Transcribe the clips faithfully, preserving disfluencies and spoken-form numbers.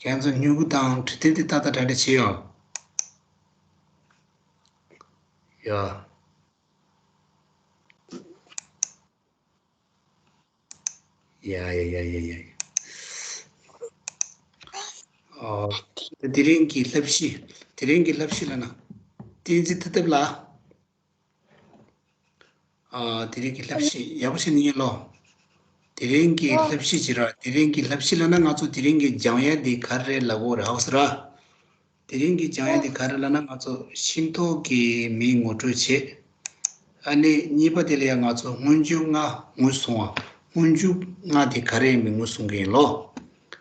ཁྱེད་ཚོ་སྨྱུ་གུ་དང་འབྲི་དེབ་དེ་ཏག་ཏག་གྲ་སྒྲིག་བྱས་ཡོད། ཡ། ཡ་ཡ་ཡ་ཡ་ཡ། ཨོ། དེ་རིང་གི་བསླབ་གཞི། དེ་རིང་གི་བསླབ་གཞི་ལབ་ན། བསྟན་འཛིན་ཐུབ་ཐུབ་ལགས། ཨ། དེ་རིང་གི་བསླབ་གཞི་ཡག་པོ་བྱས་ནས་ཉན་ལོ། དེ་རིང་གི་ཨོ། བསླབ་གཞི་ཅི་ར། དེ་རིང་གི་བསླབ་གཞི་ལབ་ན་ང་ཚོ་དེ་རིང་གི་སྦྱང་ཡ་དེ་ག་རེ་ལབ་དགོས་རེད་ཧ་གོ་སོང་ར། དེ་རིང་གི་སྦྱང་ཡ་དེ་ག་རེ་ལབ་ན་ང་ཚོ་ཤིང་ཏོག་གི་མིང་ངོ་སྤྲོད་བྱེད། ཨ་ནི་གཉིས་པ་དེ་ལ་ཡང་ང་ཚོ་སྔོན་འཇུག་ལྔ་ངོས་བཟུང་བ། སྔོན་འཇུག་ལྔ་དེ་ག་རེ་ཡིན་མིན་ངོས་བཟུང་གི་ཡིན་ལོ།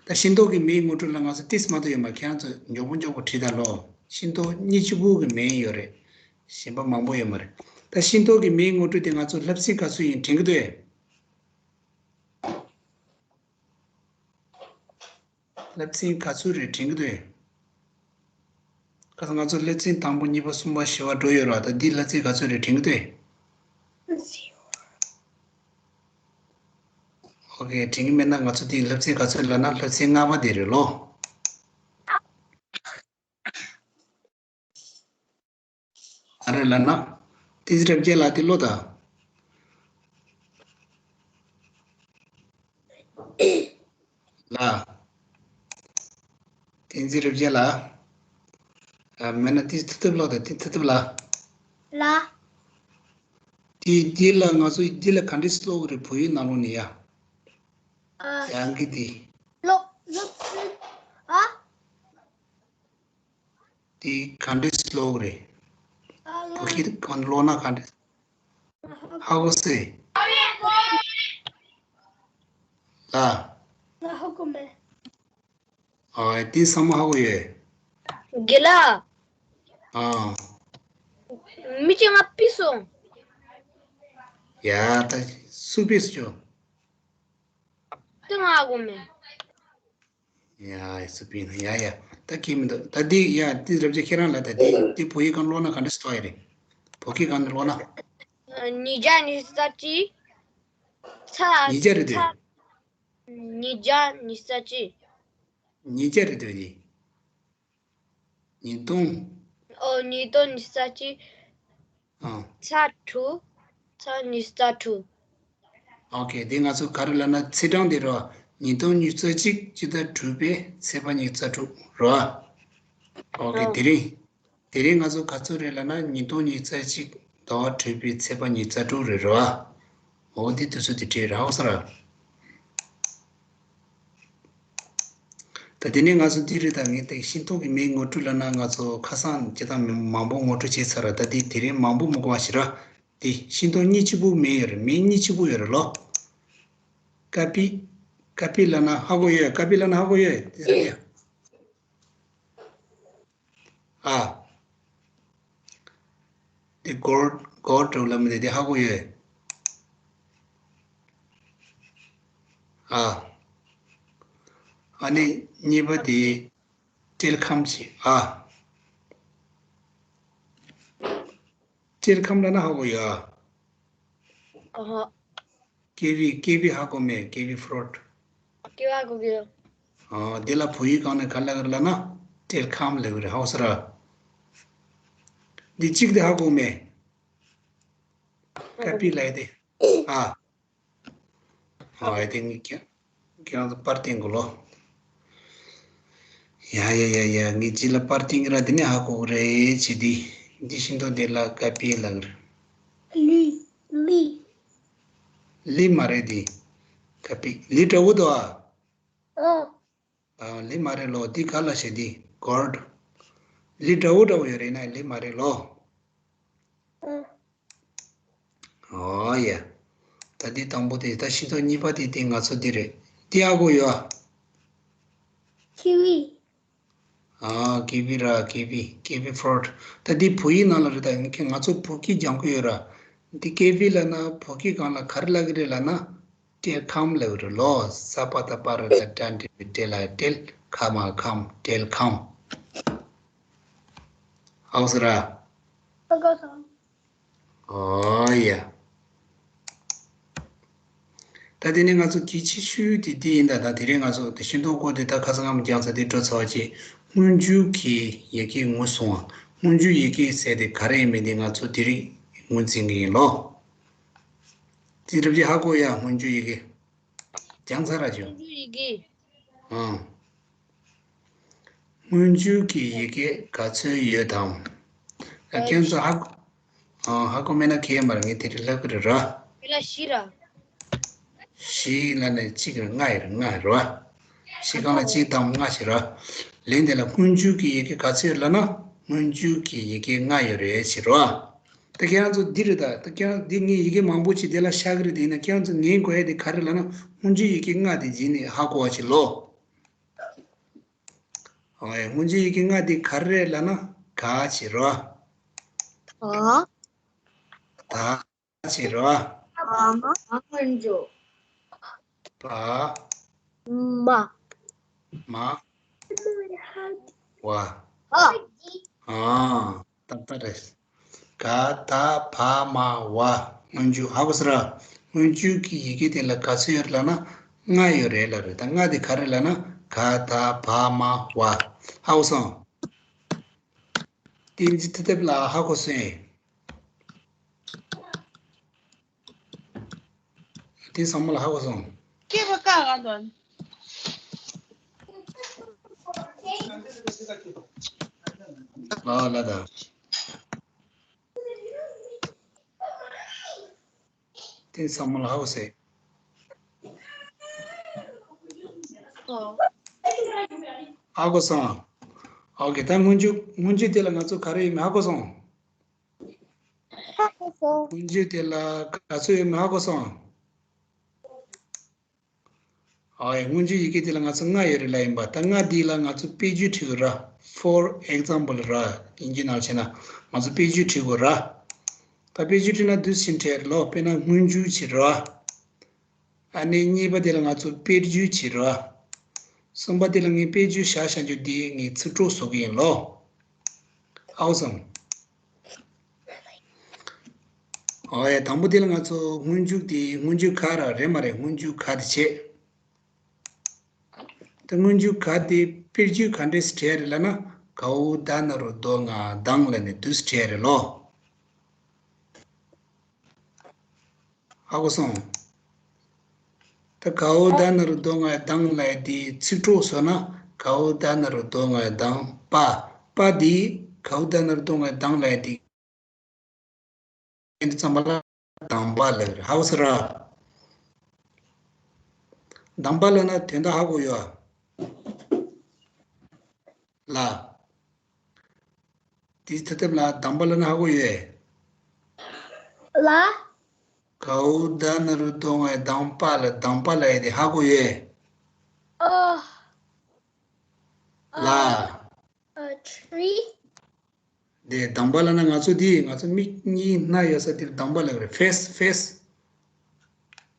ད་ཤིང་ཏོག་གི་མིང་ངོ་སྤྲོད་ལ་ང་ཚོ་ཏིས་མ་གཏོགས་ཡོད་མ། ཁྱེད་རང་ཚོ་མགྱོགས་པོ་མགྱོགས་པོ་བྲིས་དང་ལོ། ཤིང་ཏོག་གཉིས་གཅིག་པུ་གི་མིང་ཡོད་རེད། གཞན་པ་མང་པོ་ཡོད་མ་རེད། ད་ཤིང་ཏོག་གི་མིང་ངོ་སྤྲོད་དེ་ང་ཚོ་བསླབ་ཚན་ག་ཚོད་ཡིན་དྲན་གི་འདུག་ཨེ། བསླབ་ཚན་ག་ཚོད་རེད་དྲན་གི་འདུག་ཨེ། ཁ་སང་ང་ཚོ་བསླབ་ཚན་དང་པོ་གཉིས་པ་གསུམ་པ་བཞི་པ་འགྲོ་ཡོད་ར། ད་འདི་བསླབ་ཚན་ག་ཚོད་རེད་དྲན་གི་འདུག་ཨེ། ཨོ་ཁེ། དྲན་གི་མེད་ན་ང་ཚོ་འདི་བསླབ་ཚན་ག་ཚོད་ལབ་ན་བསླབ་ཚན་ལྔ་པ་དེ་རེད་ལོ། ཨ་རེ་ལབ་ན། བསྟན་འཛིན་རབ་རྒྱས་ལགས་དེ་ལོ་ད། ལ། བསྟན་འཛིན་རབ་རྒྱས་ལགས། ཨ། མེད་ན་དེ་ཐུབ་ཐུབ་ལོ་ད། དེ་ཐུབ་ཐུབ་ལ། ལ། དེ་འདི་ལ་ང་ཚོ་འདི་ལ་ག་འདྲས་ཀློག་གི་རེད་བོད་ཡིག་ནང་ལོགས་ནས་ཡ། ཨ། ཡང་གི་དེ། ལོ། ལོ། ཨ། དེ་ག་འདྲས་ཀློག་རེད། ཨ། བོད་སྐད་གང་ཀློག་ན་ག་འདྲས། ཧ་གོ་སོང་། ལ། ང་ཧ་གོ་མེད། ཨ། དེ་ཚང་མ་ཧ་གོ་ཡོད། དགེ་ལགས། ཨ། མི་གཅིག་ང་ཕུད་སོང་། ཡ། ད་སུ་ཕུད་སོང་། དེ་ང་ཧ་གོ་མེད། ཡ། སུ་ཕུད་ན་ཡ་ཡ། ད་ཁྱད་མི་འདུག་ད་འདི་ཡ་འདི་རབ་རྒྱས་ཁྱེད་རང་ལ་ད་འདི་འདི་བོད་ཡིག་གང་ཀློག་ན་ག་འདྲ་ཞིག་ཐོག་ཡ་རེད། བོད་སྐད་གང་ནས་ཀློག་ན། ཉིས་བརྒྱ་ཉི་ཤུ་རྩ་གཅིག་ཚ། ཉིས་བརྒྱ་རེད་དེ། ཚ། ཉིས་བརྒྱ་ཉི་ཤུ་རྩ་གཅིག་ཉིས་བརྒྱ་རེད་དེ། ཉིས་སྟོང་། ཨོ། ཉིས་སྟོང་ཉི་ཤུ་རྩ་གཅིག་ཨ། ཚ་དྲུག་ཚ་ཉི་ཤུ་རྩ་དྲུག་ཨོ་ཁེ། དེ་ང་ཚོ་ག་རེ་ལབ་ན་ཚེས་གྲངས་དེ་རོ། ཉིས་སྟོང་ཉི་ཤུ་རྩ་གཅིག་སྤྱི་ཟླ་དྲུག་པའི་ཚེས་པ་ཉི་ཤུ་རྩ་དྲུག་རོ། ཨོ་ཁེ། ཨ། དེ་རིང་། དེ་རིང་ང་ཚོ་ག་ཚོད་རེད་ལབ་ན་ཉིས་སྟོང་ཉི་ཤུ་རྩ་གཅིག་ཟླ་བ་དྲུག་པའི་ཚེས་པ་ཉི་ཤུ་རྩ་དྲུག་རེད་རོ། འོ་འདི་དུས་ཚོད་འདི་བྲིས་ར་ཧོ་ས་ར། ད་དེ་ནས་ང་ཚོ་འདི་རེད། ད་ངས་ད་ཤིང་ཏོག་གི་མིང་ངོ་སྤྲོད་ལབ་ན་ང་ཚོ་ཁ་སང་སྤྱིར་བཏང་མི་མང་པོ་ངོ་སྤྲོད་བྱས་ཚར་ར། ད་འདི་དེ་རིང་མང་པོ་མི་དགོས་པ་ཞིག་ར། འདི་ཤིང་ཏོག་གཉིས་གཅིག་པུ་མིང་ཡོད་རེད། མིང་གཉིས་གཅིག་པུ་ཡོད་རེད་ལོ། ཀ་པི། ཀ་པི་ལབ་ན་ཧ་གོ་ཡོད། ཀ་པི་ལབ་ན་ཧ་གོ་ཡོད། དེ་ཟེར་ཡ། ཨ། དེ་གོར་གོར་འགྲོ་ལབ་མི་དེ་དེ་ཧ་གོ་ཡོད། ཨ། ཨ་ནི་གཉིས་པ་དེ་ཊེལ་ཁམ་ཆེ། ཨ། ཊེལ་ཁམ་ལབ་ན་ཧ་གོ་ཡོད། ཨ། ཨ་ཧ། ཀེ་ཝི། ཀེ་ཝི་ཧ་གོ་མེད། ཀེ་ཝི་ཕུ་རུཊ། ཀེ་ཝི་ཧ་གོ་གི་ཡོད། ཨ། དེ་ལ་བོད་ཡིག་སྒང་ནས་ག་ལབ་གི་རེད་ལབ་ན་ཊེལ་ཁམ་ལབ་གི་རེད། ཧ་གོ་སོང་ར། འདི་གཅིག་དེ་ཧ་གོ་མེད། ཀ་པི་ལབ་ཡ་དེ། ཨ། ཨ། ཨ་དེ་ངས་ཀྱང་། ཁྱེད་རང་ཚོ་པར་བསྟན་དགོས་ལོ། ཡ་ཡ་ཡ་ཡ། ངས་ཅི་ལ་པར་བསྟན་གི་ར། དེ་ནས་ཧ་གོ་གི་རེད། ཅི་འདི། འདི་ཤིང་ཏོག་དེ་ལ་ཀ་པི་ལབ་གི་རེད། ལི། ལི། ལི་མ་རེད་དེ། ཀ་པི། ལི་འདྲ་བོ་འདུག་ཨ། ཨོ། ཨ། ལི་མ་རེད་ལོ། འདི་ག་ལ་ཞེས་འདི་གོར་ཌ། ལི་འདྲ་བོ་འདྲ་བོ་ཡོད་རེད་ན་ལི་མ་རེད་ལོ། ཨོ། ཨོ་ཡ། ད་འདི་དང་པོ་དེ། ད་ཤིང་ཏོག་གཉིས་པ་དེ་དེ་ང་ཚོ་འདི་རེད། འདི་ཧ་གོ་ཡོད་ཨ། ཀི་ཝི། ཨ། ཀི་ཝི་ར། ཀི་ཝི། ཀི་ཝི་ཕུ་རུཊ། ད་འདི་བོད་ཡིག་ནང་ལ་རེད། ད་ངས་ཁྱེད་ང་ཚོ་བོད་སྐད་སྦྱང་གི་ཡོད་ར། འདི་ཀི་ཝི་ལབ་ན་བོད་སྐད་སྒང་ལ་ག་རེ་ལབ་གི་རེད་ལབ་ན། ཊེལ་ཁམ་ལབ་རེད་ལོ། ས་པ་ཏ་པ་ར་ཏ་ཏྲ་འགྲེང་བུ་ཏྲེ་ལ་ཏྲེལ། ཁ་མ་ཁམ། ཊེལ་ཁམ། ཧ་གོ་སོང་ར། ཧ་གོ་སོང་། ཨོ་ཡ། ད་ ད་དེ་ནས་ང་ཚོ་གལ་ཆེ་ཤོས་དེ་འདི་ཡིན། ད་ད་དེ་རིང་ང་ཚོ་དེ་ཤེས་རྟོགས་སྐོར་དེ་ད་ཁ་སང་ངམ་རྒྱང་ས་དེ་འགྲོ་ཚར་བ་ཅིག་སྔོན་འཇུག་གི་ཡི་གེ་ངོ་སོང་བ། སྔོན་འཇུག་ཡི་གེ་ཟེར་དེ་ག་རེ་ཡིན་མིན་དེ་ང་ཚོ་དེ་རིང་ངོས་འཛིན་གྱི་ཡིན་ལོ། དེ་རབ་ཀྱི་ཧ་གོ་ཡ། སྔོན་འཇུག་ཡི་གེ་རྒྱང་ས་ར་བྱུང་། སྔོན་འཇུག་ཡི་གེ་ཨང་། སྔོན་འཇུག་གི་ཡི་གེ་ག་ཚོད་ཡོད་དམ། ཨ་ཁྱེད་ཚོ་ཧ་གོ་ཨ་ཧ་གོ་མེད་ན་ཁྱེད་མར་ངས་དེ་རིང་ལབ་ཀྱི་རེད་ར། དེ་ལ་བཞི་ར། བཞི་ལ་ནས་གཅིག་རེད། ལྔ་ཡོད་རེད། ལྔ་རེད་ར། བཞི་སྒང་ལ་གཅིག་དང་ལྔ་བྱེད་ར། ལན་དེ་ལ་སྔོན་འཇུག་གི་ཡི་གེ་ག་ཚོད་ཡོད་ལབ་ན། སྔོན་འཇུག་གི་ཡི་གེ་ལྔ་ཡོད་རེད་བྱེད་ར། ད་ཁྱེད་རང་ཚོ་འདི་རེད། ད་ད་ཁྱེད་རང་འདི་ངས་ཡི་གེ་མང་པོ་ཅིག་དེ་ལ་ཤར་གི་རེད། དེ་ཡིན་ན་ཁྱེད་རང་ཚོ་ངེས་དགོས་ཡ་དེ་ག་རེ་ལབ་ན། སྔོན་འཇུག་ཡི་གེ་ལྔ་དེ་རྗེས་ནས་ཧ་གོ་བ་བྱེད་ལོ། ཨོ་ཡ། སྔོན་འཇུག་ཡི་གེ་ལྔ་དེ་ག་རེ་རེད་ལབ་ན། ག་བྱེད་ར། ད། ད་བྱེད་ར། བ་མ། སྔོན་འཇུག་བ། མ། མ། བ། ཨ། ཨ། ཏག་ཏག་རེད། ག་ད་བ་མ་བ། སྔོན་འཇུག་ཧ་གོ་སོང་ར། སྔོན་འཇུག་གི་ཡི་གེ་དེ་ལ་ག་ཚོད་ཡོད་རེད་ལབ་ན། ལྔ་ཡོད་རེད་ལབ་རེད། ད་ལྔ་དེ་ག་རེ་ལབ་ན། ག་ད་བ་མ་བ། ཧ་གོ་སོང་། བསྟན་འཛིན་མཐུ་ཐེབས་ལགས་ཧ་གོ་སོང་ངས། དེ་ཚང་མ་ལ་ཧ་གོ་སོང་། སྐྱེས་པ་ཀ་ག་དོན། ཨ་ལ་ད། དེ་ཚང་མ་ལ་ཧ་གོ་སོང་། ཨོ། ཧ་གོ་སོང་། ཨོ་ཀེ། ད་སྔོན་འཇུག་སྔོན་འཇུག་དེ་ལ་ང་ཚོ་ག་རེ་ཡོད་མེད་ཧ་གོ་སོང་། ཧ་གོ་སོང་། སྔོན་འཇུག་དེ་ལ་ག་ཚོད་ཡོད་མེད་ཧ་གོ་སོང་། ཨ་ཡ། སྔོན་འཇུག་ཡི་གེ་དེ་ལ་ང་ཚོ་ལྔ་ཡོད་རེད་ལབ་ཡིན་པ། ད་ལྔ་འདི་ལ་ང་ཚོ་དཔེ་བརྗོད་བྲིས་དགོས་ར། For example ར། དབྱིན་ཇི་ནང་བྱས་ན་ང་ཚོ་དཔེ་བརྗོད་བྲིས་དགོས་ར། ད་དཔེ་བརྗོད་བྲིས་ན་འདི་བཞིན་བྲིས་རེད་ལོ། དཔེར་ན་སྔོན་འཇུག་བྱེད་ར། ཨ་ནི་གཉིས་པ་དེ་ལ་ང་ཚོ་དཔེ་བརྗོད་བྱེད་ར། གསུམ་པ་དེ་ལ་ངས་དཔེ་བརྗོད་བཞག་བཞག་རྒྱུ་དེ་ངས་ཚིག་གྲོགས་བཟོ་གི་ཡིན་ལོ། ཧ་གོ་སོང་། ཨོ་ཡ། དང་པོ་དེ་ལ་ང་ཚོ་སྔོན་འཇུག་དེ་སྔོན་འཇུག་ག་ར་རེད་མ་རེད། སྔོན་འཇུག་ག་དེ་བྱས། ད་སྔོན་འཇུག་ག་དེ་དཔེ་བརྗོད་ག་འདྲས་སེ་བྲིས་རེད་ལབ་ན། གའོ་ད་ན་རོ་དོ་ང་དང་ལ་ནི་དུས་བྲིས་རེད་ལོ། ཧ་གོ་སོང་། ད་གའོ་ད་ན་རོ་དོ་ང་དང་ལ་དེ་ཚིག་གྲོགས་བཟོ་ན། གའོ་ད་ན་རོ་དོ་ང་དང་པ། པ་དེ་གའོ་ད་ན་རོ་དོ་ང་དང་ལ་དེ། དེ་ཚང་མ་ལ་དང་པ་ལབ་རེད། ཧ་གོ་སོང་ར། དང་པ་ལབ་ན་དོན་དག་ཧ་གོ་ཡོད་ལ། དེའི་ཐ་དེབ་ལ་དང་པ་ལབ་ན་ཧ་གོ་ཡོད་ལ། གའོ་ད་ན་རོ་དོ་ང་དང་པ་ལ་དང་པ་ལབ་ཡ་དེ་ཧ་གོ་ཡོད་ཨ། ལ། ཨ། ཁྲི། དེ་དང་པ་ལབ་ན་ང་ཚོ་དེ་ང་ཚོ་མིག་གཉིས་སྣ་ཡོད་ས་དེར་དང་པ་ལབ་རེད། ཕེ་སི། ཕེ་སི།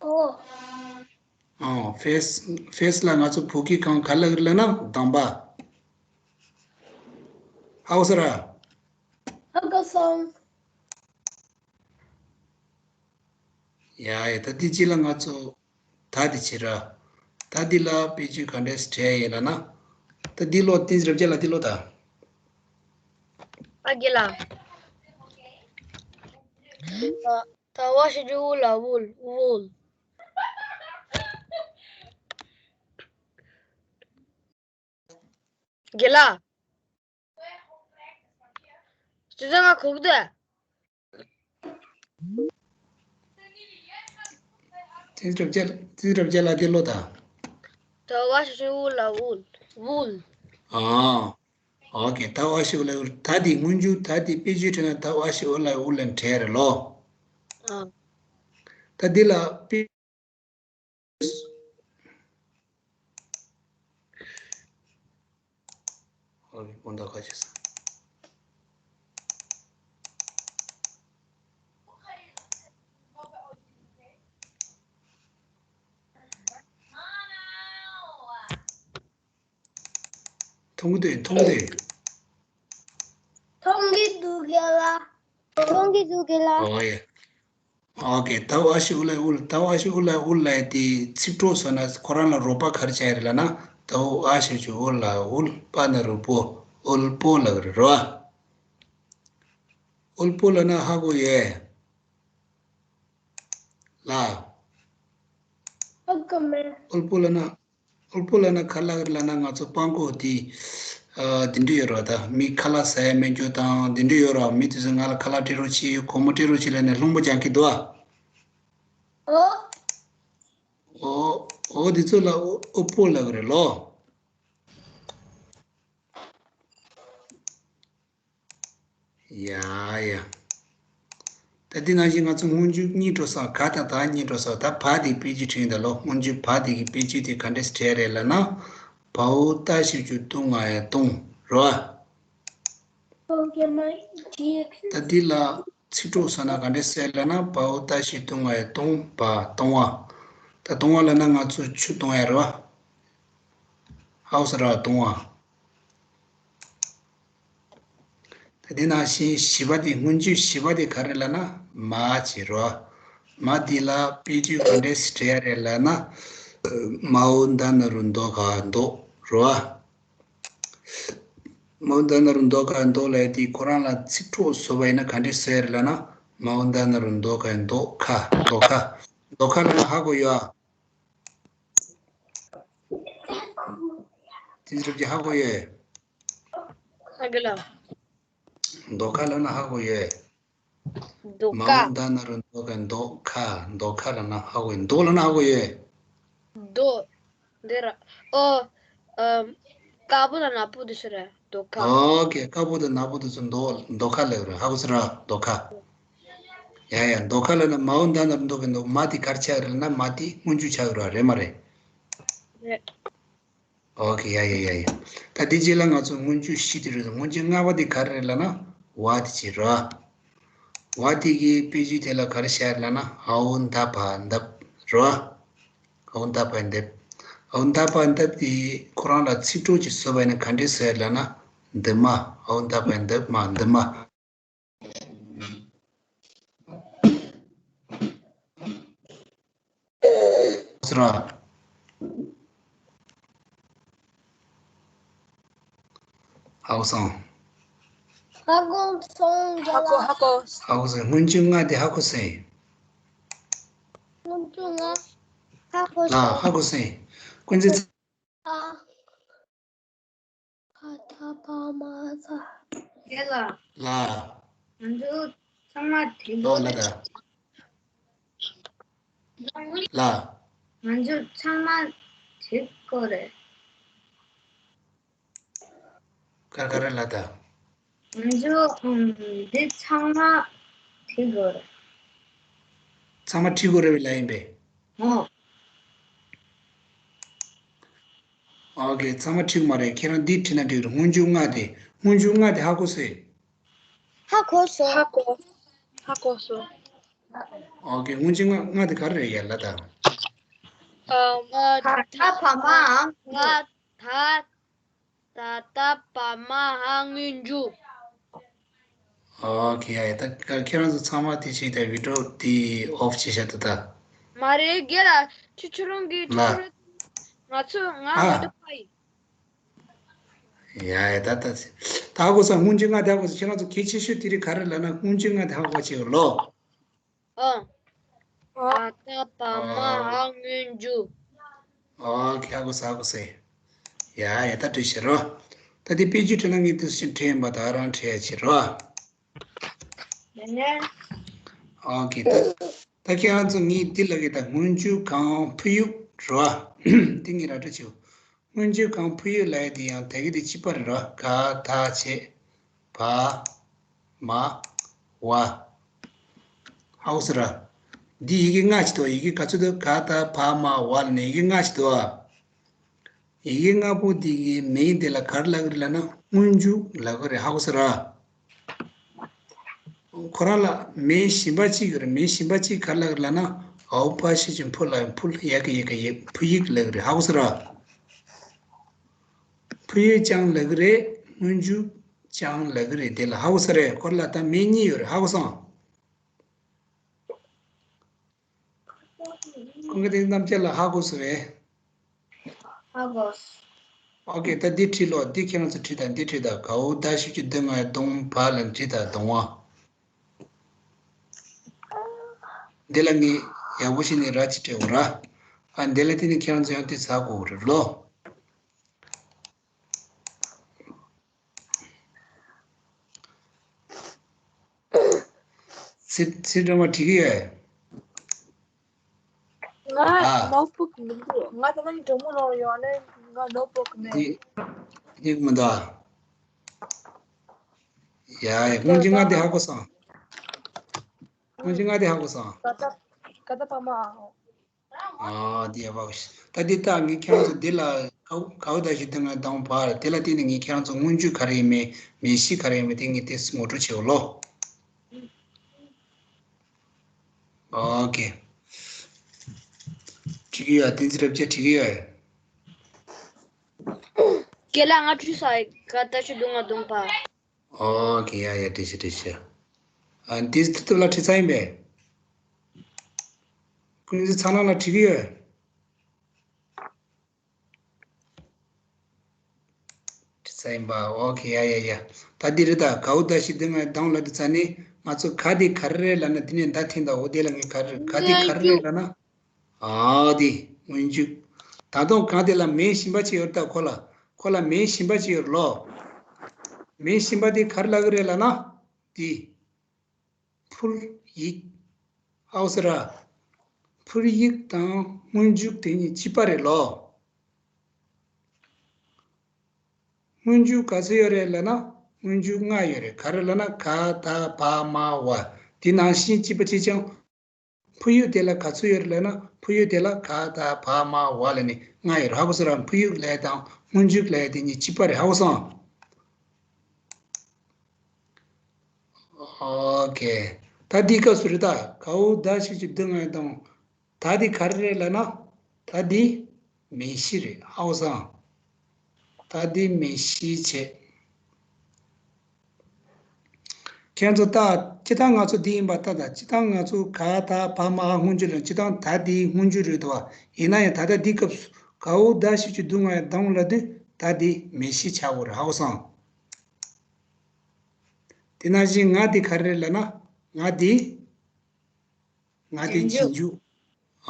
ཨོ། ཨོ། ཕེ་སི། ཕེ་སི་ལ་ང་ཚོ་བོད་སྐད་སྒང་ག་ལབ་རེད་ལབ་ན་དང་པ། ཧ་གོ་སོང་ར། ཧ་གོ་སོང་། ཡ་ཡ། ད་འདི་གཅིག་ལ་ང་ཚོ་ད་འདི་བྱེད་ར། ད་འདི་ལ་དཔེ་བརྗོད་ག་འདྲས་སེ་བྲིས་ཡིན་ལབ་ན། ད་འདི་ཀློག་དེ་རབ་རྒྱས་ལ་འདི་ཀློག་ད། ཨ་རྒན་ལགས། ད་བ་ཞབས་ཀྱུ་དབུ་ལ་དབུལ། དབུལ། རྒན་ལགས། སྤྱི་ཚོགས་ང་གུག་ཏུ། དེ་རབ་རྒྱས། དེ་རབ་རྒྱས་ལ་དེ་ཀློག་ད། ད་བ་ཞབས་ཀྱུ་དབུ་ལ་དབུལ། དབུལ། ཨ། ཨོ་ཀེ། ད་བ་ཞབས་ཀྱུ་དབུ་ལ་དབུལ། ད་དེ་སྔོན་འཇུག་ད་དེ་དཔེ་བརྗོད་བྲིས་ན་ད་བ་ཞབས་ཀྱུ་དབུ་ལ་དབུལ་ལབ་བྲིས་རེད་ལོ། ཨ། ད་འདི་ལ་དཔེ། ཨོ་ཀེ། དགོངས་དག་ཁ་ཆེ་ས། མཐོང་གི་འདུག་མཐོང་གི་འདུག་མཐོང་གི་འདུག་རྒན་ལགས། མཐོང་གི་འདུག་རྒན་ལགས། ཨོ་ཡ། ཨོ་ཀེ། ད་འོ་ཨ་ཞབས་ཀྱུ་ཨུ་ལ་ཨུལ། ད་འོ་ཨ་ཞབས་ཀྱུ་ཨུ་ལ་ཨུལ་ལབ་ཡ་དེ་ཚིག་གྲོགས་བཟོ་ན་ཁོ་རང་ལ་རོགས་པ་ག་རེ་བྱ་ཡ་རེད་ལབ་ན། ད་འོ་ཨ་ཞབས་ཀྱུ་ཨུ་ལ་ཨུལ། པ་ན་རོ་པོ། ཨུལ་པོ་ལབ་ཀྱི་རེད་རོ། ཨུལ་པོ་ལབ་ན་ཧ་གོ་ཡོད་ལ། ཧ་གོ་མེད། ཨུལ་པོ་ལབ་ན། ཨུལ་པོ་ལབ་ན་ག་རེ་ལབ་ཀྱི་རེད་ལབ་ན། ང་ཚོ་སྤྲང་པོ་དེ་ཨ་དེ་འདྲ་ཡོད་རེད་པ། ད་མི་ཁ་ལག་ཟ་ཡ་མེད་རྒྱུ་དང་དེ་འདྲ་ཡོད་རེད་པ། མི་དེ་ཚོས་ང་ལ་ཁ་ལག་སྤྲད་རོགས་བྱེད། སྒོར་མོ་སྤྲད་རོགས་བྱེད་ལབ་ནས་སློང་མོ་རྒྱག་གི་འདུག་པ། ཨོ། ཨོ། ཨོ་དེ་ཚོ་ལ་ཨུ་ཨུལ་པོ་ལབ་ཀྱི་རེད་ལོ། ཡ་ཡ། ད་འདི་ནང་བཞིན་ང་ཚོ་སྔོན་འཇུག་རྙེད་འགྲོ་སོང་། ག་དང་ད་རྙེད་འགྲོ་སོང་། ད་བ་དེ་དཔེ་བརྗོད་བྲིས་ཡིན་ད་ལོ། སྔོན་འཇུག་བ་དེ་གི་དཔེ་བརྗོད་དེ་ག་འདྲས་བྲིས་རེད་ལབ་ན། བའོ་ཏ་ཞབས་ཀྱུ་བཏུ་ང་ཡ་བཏུང་རོ། ད་འདི་ལ་ཚིག་གྲོགས་བཟོ་ན་ག་འདྲས་བཟོས་ལབ་ན། བའོ་ཏ་ཞབས་བཏུ་ང་ཡ་བཏུང་བ། བཏུང་བ། ད་བཏུང་བ་ལབ་ན་ང་ཚོ་ཆུ་བཏུང་ཡ་རེད་པ། ཧ་གོ་སོང་ར། བཏུང་བ། ད་དེ་ནང་བཞིན་བཞི་པ་དེ། སྔོན་འཇུག་བཞི་པ་དེ་ག་རེ་ལབ་ན། མ་བྱས་རོ། མ་འདི་ལ་དཔེ་བརྗོད་ག་འདྲས་བྲིས་ཡ་རེད་ལབ་ན། མའོ་ད་ན་རོ་མདོ་ག་མདོ་རོ། མའོ་ད་ན་རོ་མདོ་ག་མདོ་ལབ་ཡ་དེ་ཁོ་རང་ལ་ཚིག་གྲོགས་བཟོས་པ་ཡིན་ན་ག་འདྲས་བཟོ་ཡ་རེད་ལབ་ན། མའོ་ད་ན་རོ་མདོ་ག་མདོ་ཁ། མདོ་ཁ། མདོ་ཁ་ལབ་ན་ཧ་གོ་ཡོད་ཨ། དེ་ཚོ་ཀྱི་ཧ་གོ་ཡོད། ཧ་གོ་ལ། མདོ་ཁ་ལབ་ན་ཧ་གོ་ཡོད། མདོ་ཁ། མའོ་ད་ན་རོ་མདོ་ག་མདོ་ཁ། མདོ་ཁ་ལབ་ན་ཧ་གོ་ཡོད། མདོ་ལབ་ན་ཧ་གོ་ཡོད། མདོ། འདི་ར། ཨོ། ཨམ། དཀར་པོ་དང་ནག་པོ་དེ་ཚོ་རེད། མདོ་ཁ། ཨོ་ཀེ། དཀར་པོ་དང་ནག་པོ་དེ་ཚོ་མདོ་མདོ་ཁ་ལབ་རེད། ཧ་གོ་སོང་ར། མདོ་ཁ། ཡ་ཡ། མདོ་ཁ་ལབ་ན་མའོ་ད་ན་རོ་མདོ་ག་མདོ། མ་དེ་ག་རེ་ཆགས་རེད་ལབ་ན། མ་དེ་སྔོན་འཇུག་ཆགས་རེད་པ། རེད་མ་རེད། རེད། ཨོ་ཀེ། ཡ་ཡ་ཡ་ཡ། ད་དེ་རྗེས་ལ་ང་ཚོ་སྔོན་འཇུག་བཞི་དེ་རེད། སྔོན་འཇུག་ལྔ་པ་དེ་ག་རེ་རེད་ལབ་ན། བ་དེ་བྱས་རོ། བ་དེ་གི་དཔེ་བརྗོད་དེ་ལ་ག་རེ་བྱས་ལབ་ན། འའོ་མདའ་བ་མདབ་རོ། འའོ་མདའ་བ་མདབ། འའོ་མདའ་བ་མདབ་དེ་ཁོ་རང་ལ་ཚིག་གྲོགས་ཅིག་བཟོས་པ་ཡིན་ན་ག་འདྲས་བཟོ་ཡ་ལབ་ན། མདུན་མ། འའོ་མདའ་བ་མདབ་མ་མདུན་མ། སོང་ར། ཧ་གོ་སོང་། ཧ་གོ་སོང་། ཧ་གོ། ཧ་གོ། ཧ་གོ་སོང་། སྔོན་འཇུག་ལྔ་དེ་ཧ་གོ་སོང་། སྔོན་འཇུག་ལྔ་ཧ་གོ་ལ། སོང་། ཧ་གོ་སོང་། ཀུན་གཟིགས། ཨ། ག་ད་བ་མ་ས། རྒན་ལགས། ལ། ང་ཚོ་ཚང་མ་བྲིས། ལོ་ལ་ད། ལ། ང་ཚོ་ཚང་མ་བྲིས་དགོས་རེད། ག་ག་རེ་ལ་ད། ང་ཚོ་ཨམ་འདི་ཚང་མ་བྲིས་དགོས་རེད། ཚང་མ་བྲིས་དགོས་རེད་པས་ལབ་ཡིན་པས། ཨོ། ཨོ་ཀེ། ཚང་མ་བྲིས་དགོས་མ་རེད། ཁྱེད་རང་འདི་བྲིས་ན་འགྲིག་རེད། སྔོན་འཇུག་ལྔ་དེ། སྔོན་འཇུག་ལྔ་དེ་ཧ་གོ་སོང་། ཧ་གོ་སོང་། ཧ་གོ། ཧ་གོ་སོང་། ཨོ་ཀེ། སྔོན་འཇུག་ལྔ་ལྔ་དེ་ག་རེ་རེད་ཡ་ལ་ད། ཨ་མ། ག་ད་བ་མ་འ། ག་ད། ད་ད་བ་མ་འ་སྔོན་འཇུག་ཨོ་ཀེ། ཡ་ཡ། ད་ཁྱེད་རང་ཚོ་ཚང་མ་དེ་བྱས་ད་བི་ཌི་ཡོ་དེ་ཨོཕ་བྱས་བཞག་ད་ད། མ་རེད། རྒན་ལགས། ཁྱོད་ཁྱོད་རང་གིས་ལ། ཁྱོད་ཁྱོད་རང་། ང་ཚོ་ང་ཨ། ང་ཚོ་ཕ་ཡིན། ཡ་ཡ། ད་ད་ད་ཧ་གོ་སོང་། སྔོན་འཇུག་ལྔ་དེ་ཧ་གོ་སོང་། ཁྱེད་རང་ཚོ་གལ་ཆེ་ཤོས་དེ་རིགས་ག་རེ་ལབ་ན། སྔོན་འཇུག་ལྔ་དེ་ཧ་གོ་བྱེད་ལོ། ཨང་། ཨ་ད་བ་མ་འ་སྔོན་འཇུག་ཨོ་ཀེ། ཧ་གོ་སོང་། ཧ་གོ་སོང་། ཡ་ཡ། ད་བྲིས་ཤེས་རོ། ད་དེ་དཔེ་བརྗོད་བྲིས་ན་ངས་དེ་བཞིན་བྲིས་ཡིན་པ། ད་རང་བྲིས་ཡ་བྱེད་རོ། ཨོ་ཀེ། ད་ད་ཁྱེད་རང་ཚོ་ངས་འདི་ལ་གི་ད་སྔོན་འཇུག་གང་ཕུ་ཡུག་རོ། འདི་ངས་ར་སྤྲོད་བྱེད། སྔོན་འཇུག་གང་ཕུ་ཡུག་ལབ་ཡ་དེ་ཡང་དེ་གི་དེ་གཅིག་པ་རེད་རོ། ག་ད་བྱས། བ། མ། བ། ཧ་གོ་སོང་ར། འདི་ཡི་གེ་ལྔ་ཞིག་འདུག་ཡི་གེ་ག་ཚོད་འདུག་ག་ད་བ་མ་བ་ལབ་ནས་ཡི་གེ་ལྔ་ཞིག་འདུག་ཡི་གེ་ལྔ་པོ་འདི་གི་མིང་དེ་ལ་ག་རེ་ལབ་ཀྱི་རེད་ལབ་ན། སྔོན་འཇུག་ལབ་ཀྱི་རེད། ཧ་གོ་སོང་ར། ཁོ་རང་ལ་མིང་གཞན་པ་གཅིག་ཡོད་རེད། མིང་གཞན་པ་གཅིག་ག་རེ་ལབ་ཀྱི་རེད་ལབ་ན། འའོ་ཕ་ཞབས་ཀྱུ་འཕུ་ལ་འཕུལ། ཡ་གི་ཡི་གེ་ཡི། ཕུ་ཡུག་ལབ་ཀྱི་རེད། ཧ་གོ་སོང་ར། ཕུ་ཡུག་ཀྱང་ལབ་ཀྱི་རེད། སྔོན་འཇུག་ཀྱང་ལབ་ཀྱི་རེད། དེ་ལ་ཧ་གོ་སོང་རེད། ཁོ་རང་ལ་ད་མིང་གཉིས་ཡོད་རེད། ཧ་གོ་སོང་། ཁོང་གི་དེ་རྣམ་བཅད་ལ་ཧ་གོ་སོང་རེད། ཧ་གོ། ཨོ་ཀེ། ད་འདི་བྲིས་ལོ། འདི་ཁྱེད་རང་ཚོ་བྲིས་དང་། འདི་བྲིས་དང་། གའུ་ད་ཞབས་ཀྱུ་དུ་ང་གདོང་བ་ལ་བྲིས་དང་། གདོང་བ། འདི་ལ་ངས་ཡག་པོ་བྱས་ནས་ར་ཅིག་སྤྲད་འོ་ར། ཨ་འདི་ལ་དེ་ནས་ཁྱེད་རང་ཚོ་ཡང་དེ་ཟ་དགོས་རེད་ལོ། ཚེ་ཚེ་སྒྲོལ་མ་བྲིས་ཀྱི་ཡོད། ང་ཨ། ནོ་ཊི་བུག་མི་འདུག་ང་ད་ལྟ་ནི་གྲོགས་མོ་ལོག་ཡོང་ནས་ང་ནོ་ཊི་བུག་མེད། འདི་འདི་མི་འདུག་ཡ་ཡ། སྔོན་གྱི་ང་འདི་ཧ་གོ་སོང་། སྔོན་གྱི་ང་འདི་ཧ་གོ་སོང་། ཀ་ད་ཀ་ད་པ་མ། ཨ་འདི་ཡ་བ་ཤི། ད་འདི་ལྟ་ངས་ཁྱེད་རང་ཚོ་འདི་ལ་གའུ་གའུ་ད་ཞབས་ཀྱུ་དུ་ང་གདོང་བ་ལ། དེ་ལ་བརྟེན་ནས་ངས་ཁྱེད་རང་ཚོ་སྔོན་འཇུག་ག་རེ་ཡིན་མིན་མིང་གཞི་ག་རེ་ཡིན་མིན་དེ་ངས་དེ་ངོ་སྤྲོད་བྱེད་འོ་ལོ། ཨོ་ཀེ། བྲིས་ཀྱི་ཡོད། བསྟན་འཛིན་རབ་རྒྱས་བྲིས་ཀྱི་ཡོད། རྒན་ལགས་ང་བྲིས་སོང་། གའུ་ད་ཞབས་ཀྱུ་དུ་ང་གདོང་བ། ཨོ་ཀེ། ཡ་ཡ། བྲིས་ཤག་བྲིས་ཤག་ཨ་འདི་ཐུབ་ཐུབ་ལ་བྲིས་ཚར་ཡིན་པས། ཀུན་གཟིགས་ཚ་ནང་ལ་བྲིས་ཀྱི་ཡོད། བྲིས་ཚར་ཡིན་པ། ཨོ་ཀེ། ཡ་ཡ་ཡ། ད་འདི་རེད། ད་གའུ་ད་ཞབས་ཀྱུ་དུ་ང་གདོང་ལ་འདི་ཚར་ནས་ང་ཚོ་ག་དེ་ག་རེ་རེད་ལབ་ན། དེ་ནས་ད་ཐེངས་ད་འོ་དེ་ལ་ངས་ག་རེ་ག་དེ་ག་རེ་རེད་ལབ་ན། ཨ་དེ་སྔོན་འཇུག་ད་དུང་གང་དེ་ལ་མིང་གཞན་པ་ཅིག་ཡོད་རེད། ད་ཁོ་ལ་ཁོ་ལ་མིང་གཞན་པ་ཅིག་ཡོད་རེད་ལོ། མིང་གཞན་པ་དེ་ག་རེ་ལབ་ཀྱི་རེད་ལབ་ན། དེ། འཕུར་ཡིག་ཧ་གོ་སོང་ར། འཕུར་ཡིག་དང་སྔོན་འཇུག་དེ་གཉིས་གཅིག་པ་རེད་ལོ། སྔོན་འཇུག་ག་ཚོད་ཡོད་རེད་ལབ་ན། སྔོན་འཇུག་ལྔ་ཡོད་རེད། ག་རེ་ལབ་ན་ག་ད་བ་མ་བ། དེ་ནང་བཞིན་གཅིག་པ་གཅིག་རྐྱང་། འཕུར་ཡིག་དེ་ལ་ག་ཚོད་ཡོད་རེད་ལབ་ན། འཕུར་ཡིག་དེ་ལ་ག་ད་བ་མ་བ་ལབ་ནས་ལྔ་ཡོད་རེད། ཧ་གོ་སོང་ར། འཕུར་ཡིག་ལབ་དང་སྔོན་འཇུག་ལབ་དེ་གཉིས་གཅིག་པ་རེད། ཧ་གོ་སོང་། ཨོ་ཀེ། ད་འདིའི་སྐབས་སུ་རེད། ད་གའུ་ད་ཞབས་ཀྱུ་དུ་ང་གདོང་། ད་འདི་ག་རེ་རེད་ལབ་ན། ད་འདི་མིང་གཞི་རེད། ཧ་གོ་སོང་། ད་འདི་མིང་གཞི་བྱས། ཁྱེད་ཚོ་ད་སྤྱིར་བཏང་ང་ཚོ་འདི་ཡིན་པ་ད། ད་སྤྱིར་བཏང་ང་ཚོ་ག་ད་བ་མ་བ་སྔོན་འཇུག་ལ། སྤྱིར་བཏང་ད་འདི་སྔོན་འཇུག་རེད་དོ། ཡིན་ན་ཡང་ད་ལྟ་འདིའི་སྐབས་སུ་གའུ་ད་ཞབས་ཀྱུ་དུ་ང་གདོང་ལབ་དུས་ད་འདི་མིང་གཞི་ཆགས་དགོས་རེད། ཧ་གོ་སོང་། དེ་ནང་བཞིན་ང་འདི་ག་རེ་རེད་ལབ་ན། ང་འདི་ང་འདི་རྗེས་འཇུག་རྗེས་འཇུག་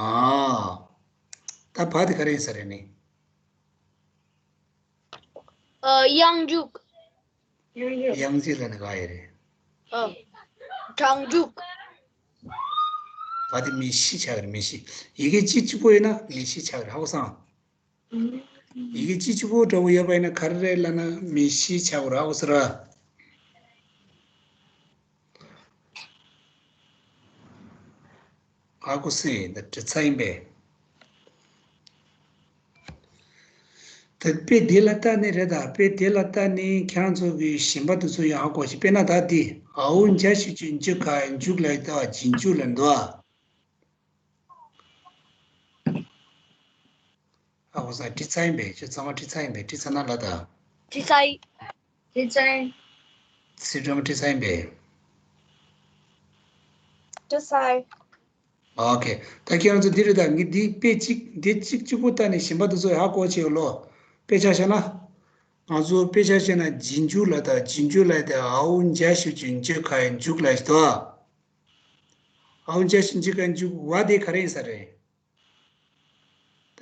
ཨ། ད་བ་འདི་ག་རེ་ཡིན་ས་རེད་ནི། ཨ། གཡང་འཇུག་གཡང་འཇུག་ལབ་ན་ག་ཡོད་རེད། ཨ། གྲང་འཇུག་བ་འདི་མིང་གཞི་ཆགས་རེད། མིང་གཞི། ཡི་གེ་གཅིག་གཅིག་པོ་ཡིན་ན་མིང་གཞི་ཆགས་རེད། ཧ་གོ་སོང་། ཡི་གེ་གཅིག་གཅིག་པོ་འདྲ་བོ་ཡོད་པ་ཡིན་ན་ག་རེ་རེད་ལབ་ན་མིང་གཞི་ཆགས་རེད། ཧ་གོ་སོང་ར། ཧ་གོ་སོང་། ད་འབྲི་ཚར་ཡིན་པས། ད་དཔེ་དེ་ལ་ལྟ་ནས་རེད། ད་དཔེ་དེ་ལ་ལྟ་ནས་ཁྱེད་རང་ཚོ་གི་གཞན་པ་དེ་ཚོ་ཡང་ཧ་གོ་ཞིག་དཔེར་ན་ད་འདི་འའོ་འཇའ་ཞབས་ཀྱུ་འཇུ་ག་འཇུག་ལ་ད་རྗེས་འཇུག་ལ་འདུག་ཨ། ཨ་ཁུ་སང་བྲིས་ཚར་ཡིན་པས། ཁྱོད་ཚང་མ་བྲིས་ཚར་ཡིན་པས། བྲིས་ཚར་ན་ལ་ད། བྲིས་ཚར་ཡིན། བྲིས་ཚར་ཡིན། སི་ཁྲོན་བྲིས་ཚར་ཡིན་པས། བྲིས་ཚར་ཡིན། ཨོ་ཁེ། ད་ཁྱེད་རང་ཚོ་འདི་རེད། ད་ངས་འདི་དཔེ་གཅིག་འདི་གཅིག་གཅིག་པུ་ལྟ་ནས་གཞན་པ་དེ་ཚོ་ཧ་གོ་བྱེད་ཡོད་ལོ། དཔེ་ཆ་བཞག་ན། ང་ཚོ་དཔེ་ཆ་བཞག་ན་རྗེས་འཇུག་ལ་ད་རྗེས་འཇུག་ལ་ད་འའོ་འཇའ་ཞབས་ཀྱུ་འཇུ་ག་འཇུག་ལ་ཞིག་ད། འའོ་འཇའ་ཞབས་ཀྱུ་འཇུ་ག་འཇུག་བ་དེ་ག་རེ་ཡིན་ས་རེད།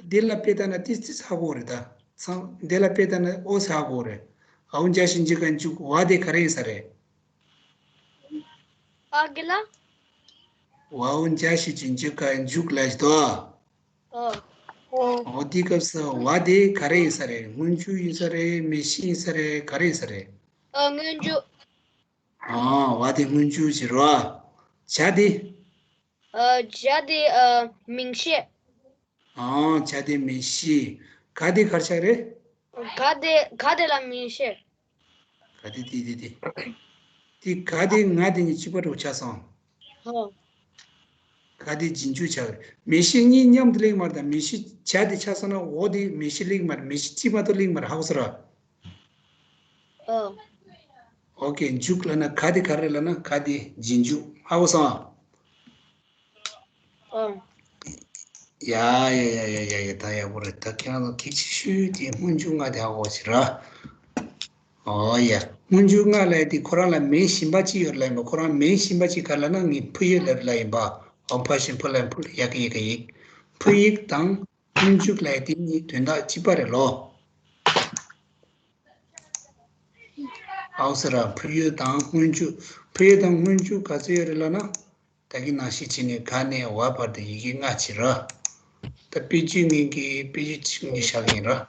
འདི་ལ་དཔེ་ལྟ་ན་ཏི་ཏི་ཧ་གོ་རེད་ད། ཚང་འདི་ལ་དཔེ་ལྟ་ན་ཨོ་ས་ཧ་གོ་རེད། འའོ་འཇའ་ཞབས་ཀྱུ་འཇུ་ག་འཇུག་བ་དེ་ག་རེ་ཡིན་ས་རེད། ཨ་གི་ལ། འའོ་འཇའ་ཞབས་ཀྱུ་འཇུ་ག་འཇུག་ལ་ཞིག་ད། ཨོ། འོ་འདི་སྐབས་སུ་བ་དེ་ག་རེ་ཡིན་ས་རེད། སྔོན་འཇུག་ཡིན་ས་རེད། མིང་གཞི་ཡིན་ས་རེད། ག་རེ་ཡིན་ས་རེད། ཨ་སྔོན་འཇུག་ཨ་བ་དེ་སྔོན་འཇུག་བྱེད་རོགས། འཇའ་དེ། ཨ་འཇའ་དེ་ཨ་མིང་གཞི། ཨ་འཇའ་དེ་མིང་གཞི། ག་དེ་ག་རེ་ཆགས་རེད། ག་དེ་ག་དེ་ལ་མིང་གཞི། ག་དེ་དེ་དེ་དེ། དེ་ག་དེ་ང་དེ་གཉིས་གཅིག་པ་འདྲ་བོ་ཆགས་སོང་། ཧོ། ག་དེ་རྗེས་འཇུག་ཆགས་རེད། མིང་གཞི་གཉིས་མཉམ་དུ་སླེབས་མ་རེད། ད་མིང་གཞི་འཇའ་དེ་ཆགས་སོང་ན་འོ་དེ་མིང་གཞི་སླེབས་མ་རེད། མིང་གཞི་གཅིག་མ་གཏོགས་སླེབས་མ་རེད། ཧ་གོ་སོང་ར། ཨོ། ཨོ་ཁེ། འཇུག་ལབ་ན་ག་དེ་ག་རེ་ལབ་ན་ག་དེ་རྗེས་འཇུག་ཧ་གོ་སོང་ཨ། ཨོ། ཡ་ཡ་ཡ་ཡ་ཡ་ཡ། ད་ཡག་པོ་རེད། ད་ཁྱེད་རང་ཚོ་གེགས་ཆེ་ཤོས་དེ་སྔོན་འཇུག་ལྔ་དེ་ཧ་གོ་ཞིག་ར། ཨོ་ཡ། སྔོན་འཇུག་ལྔ་ལབ་དེ་ཁོ་རང་ལ་མིང་གཞན་པ་གཅིག་ཡོད་ལབ་ཡིན་པ། ཁོ་རང་མིང་གཞན་པ་གཅིག་ག་ལབ་ན། ངས་ཕུ་ཡུ་ལབ་ལབ་ཡིན་པ། ཨོ་ཕ་ཞིང་ཕུ་ལ་ཕུ། ཡ་གི་ཡི་ག་ཡིག་ཕུ་ཡིག་དང་སྔོན་འཇུག་ལབ་དེ་གཉིས་དོན་དག་གཅིག་པ་རེད་ལོ། ཨའོ་ཟེར་ར། ཕུ་ཡུ་དང་སྔོན་འཇུག་ཕུ་ཡུ་དང་སྔོན་འཇུག་ག་ཚོད་ཡོད་རེད་ལབ་ན། ད་གིན་ནང་བཞིན་བྱས་ནས་ག་ནས་བ་བར་དུ་ཡི་གེ་ལྔ་བྱས་ར། ད་དཔེ་བརྗོད་ངེས་ཀྱི་དཔེ་བརྗོད་གཅིག་ངས་བཞག་གི་ཡིན་ར།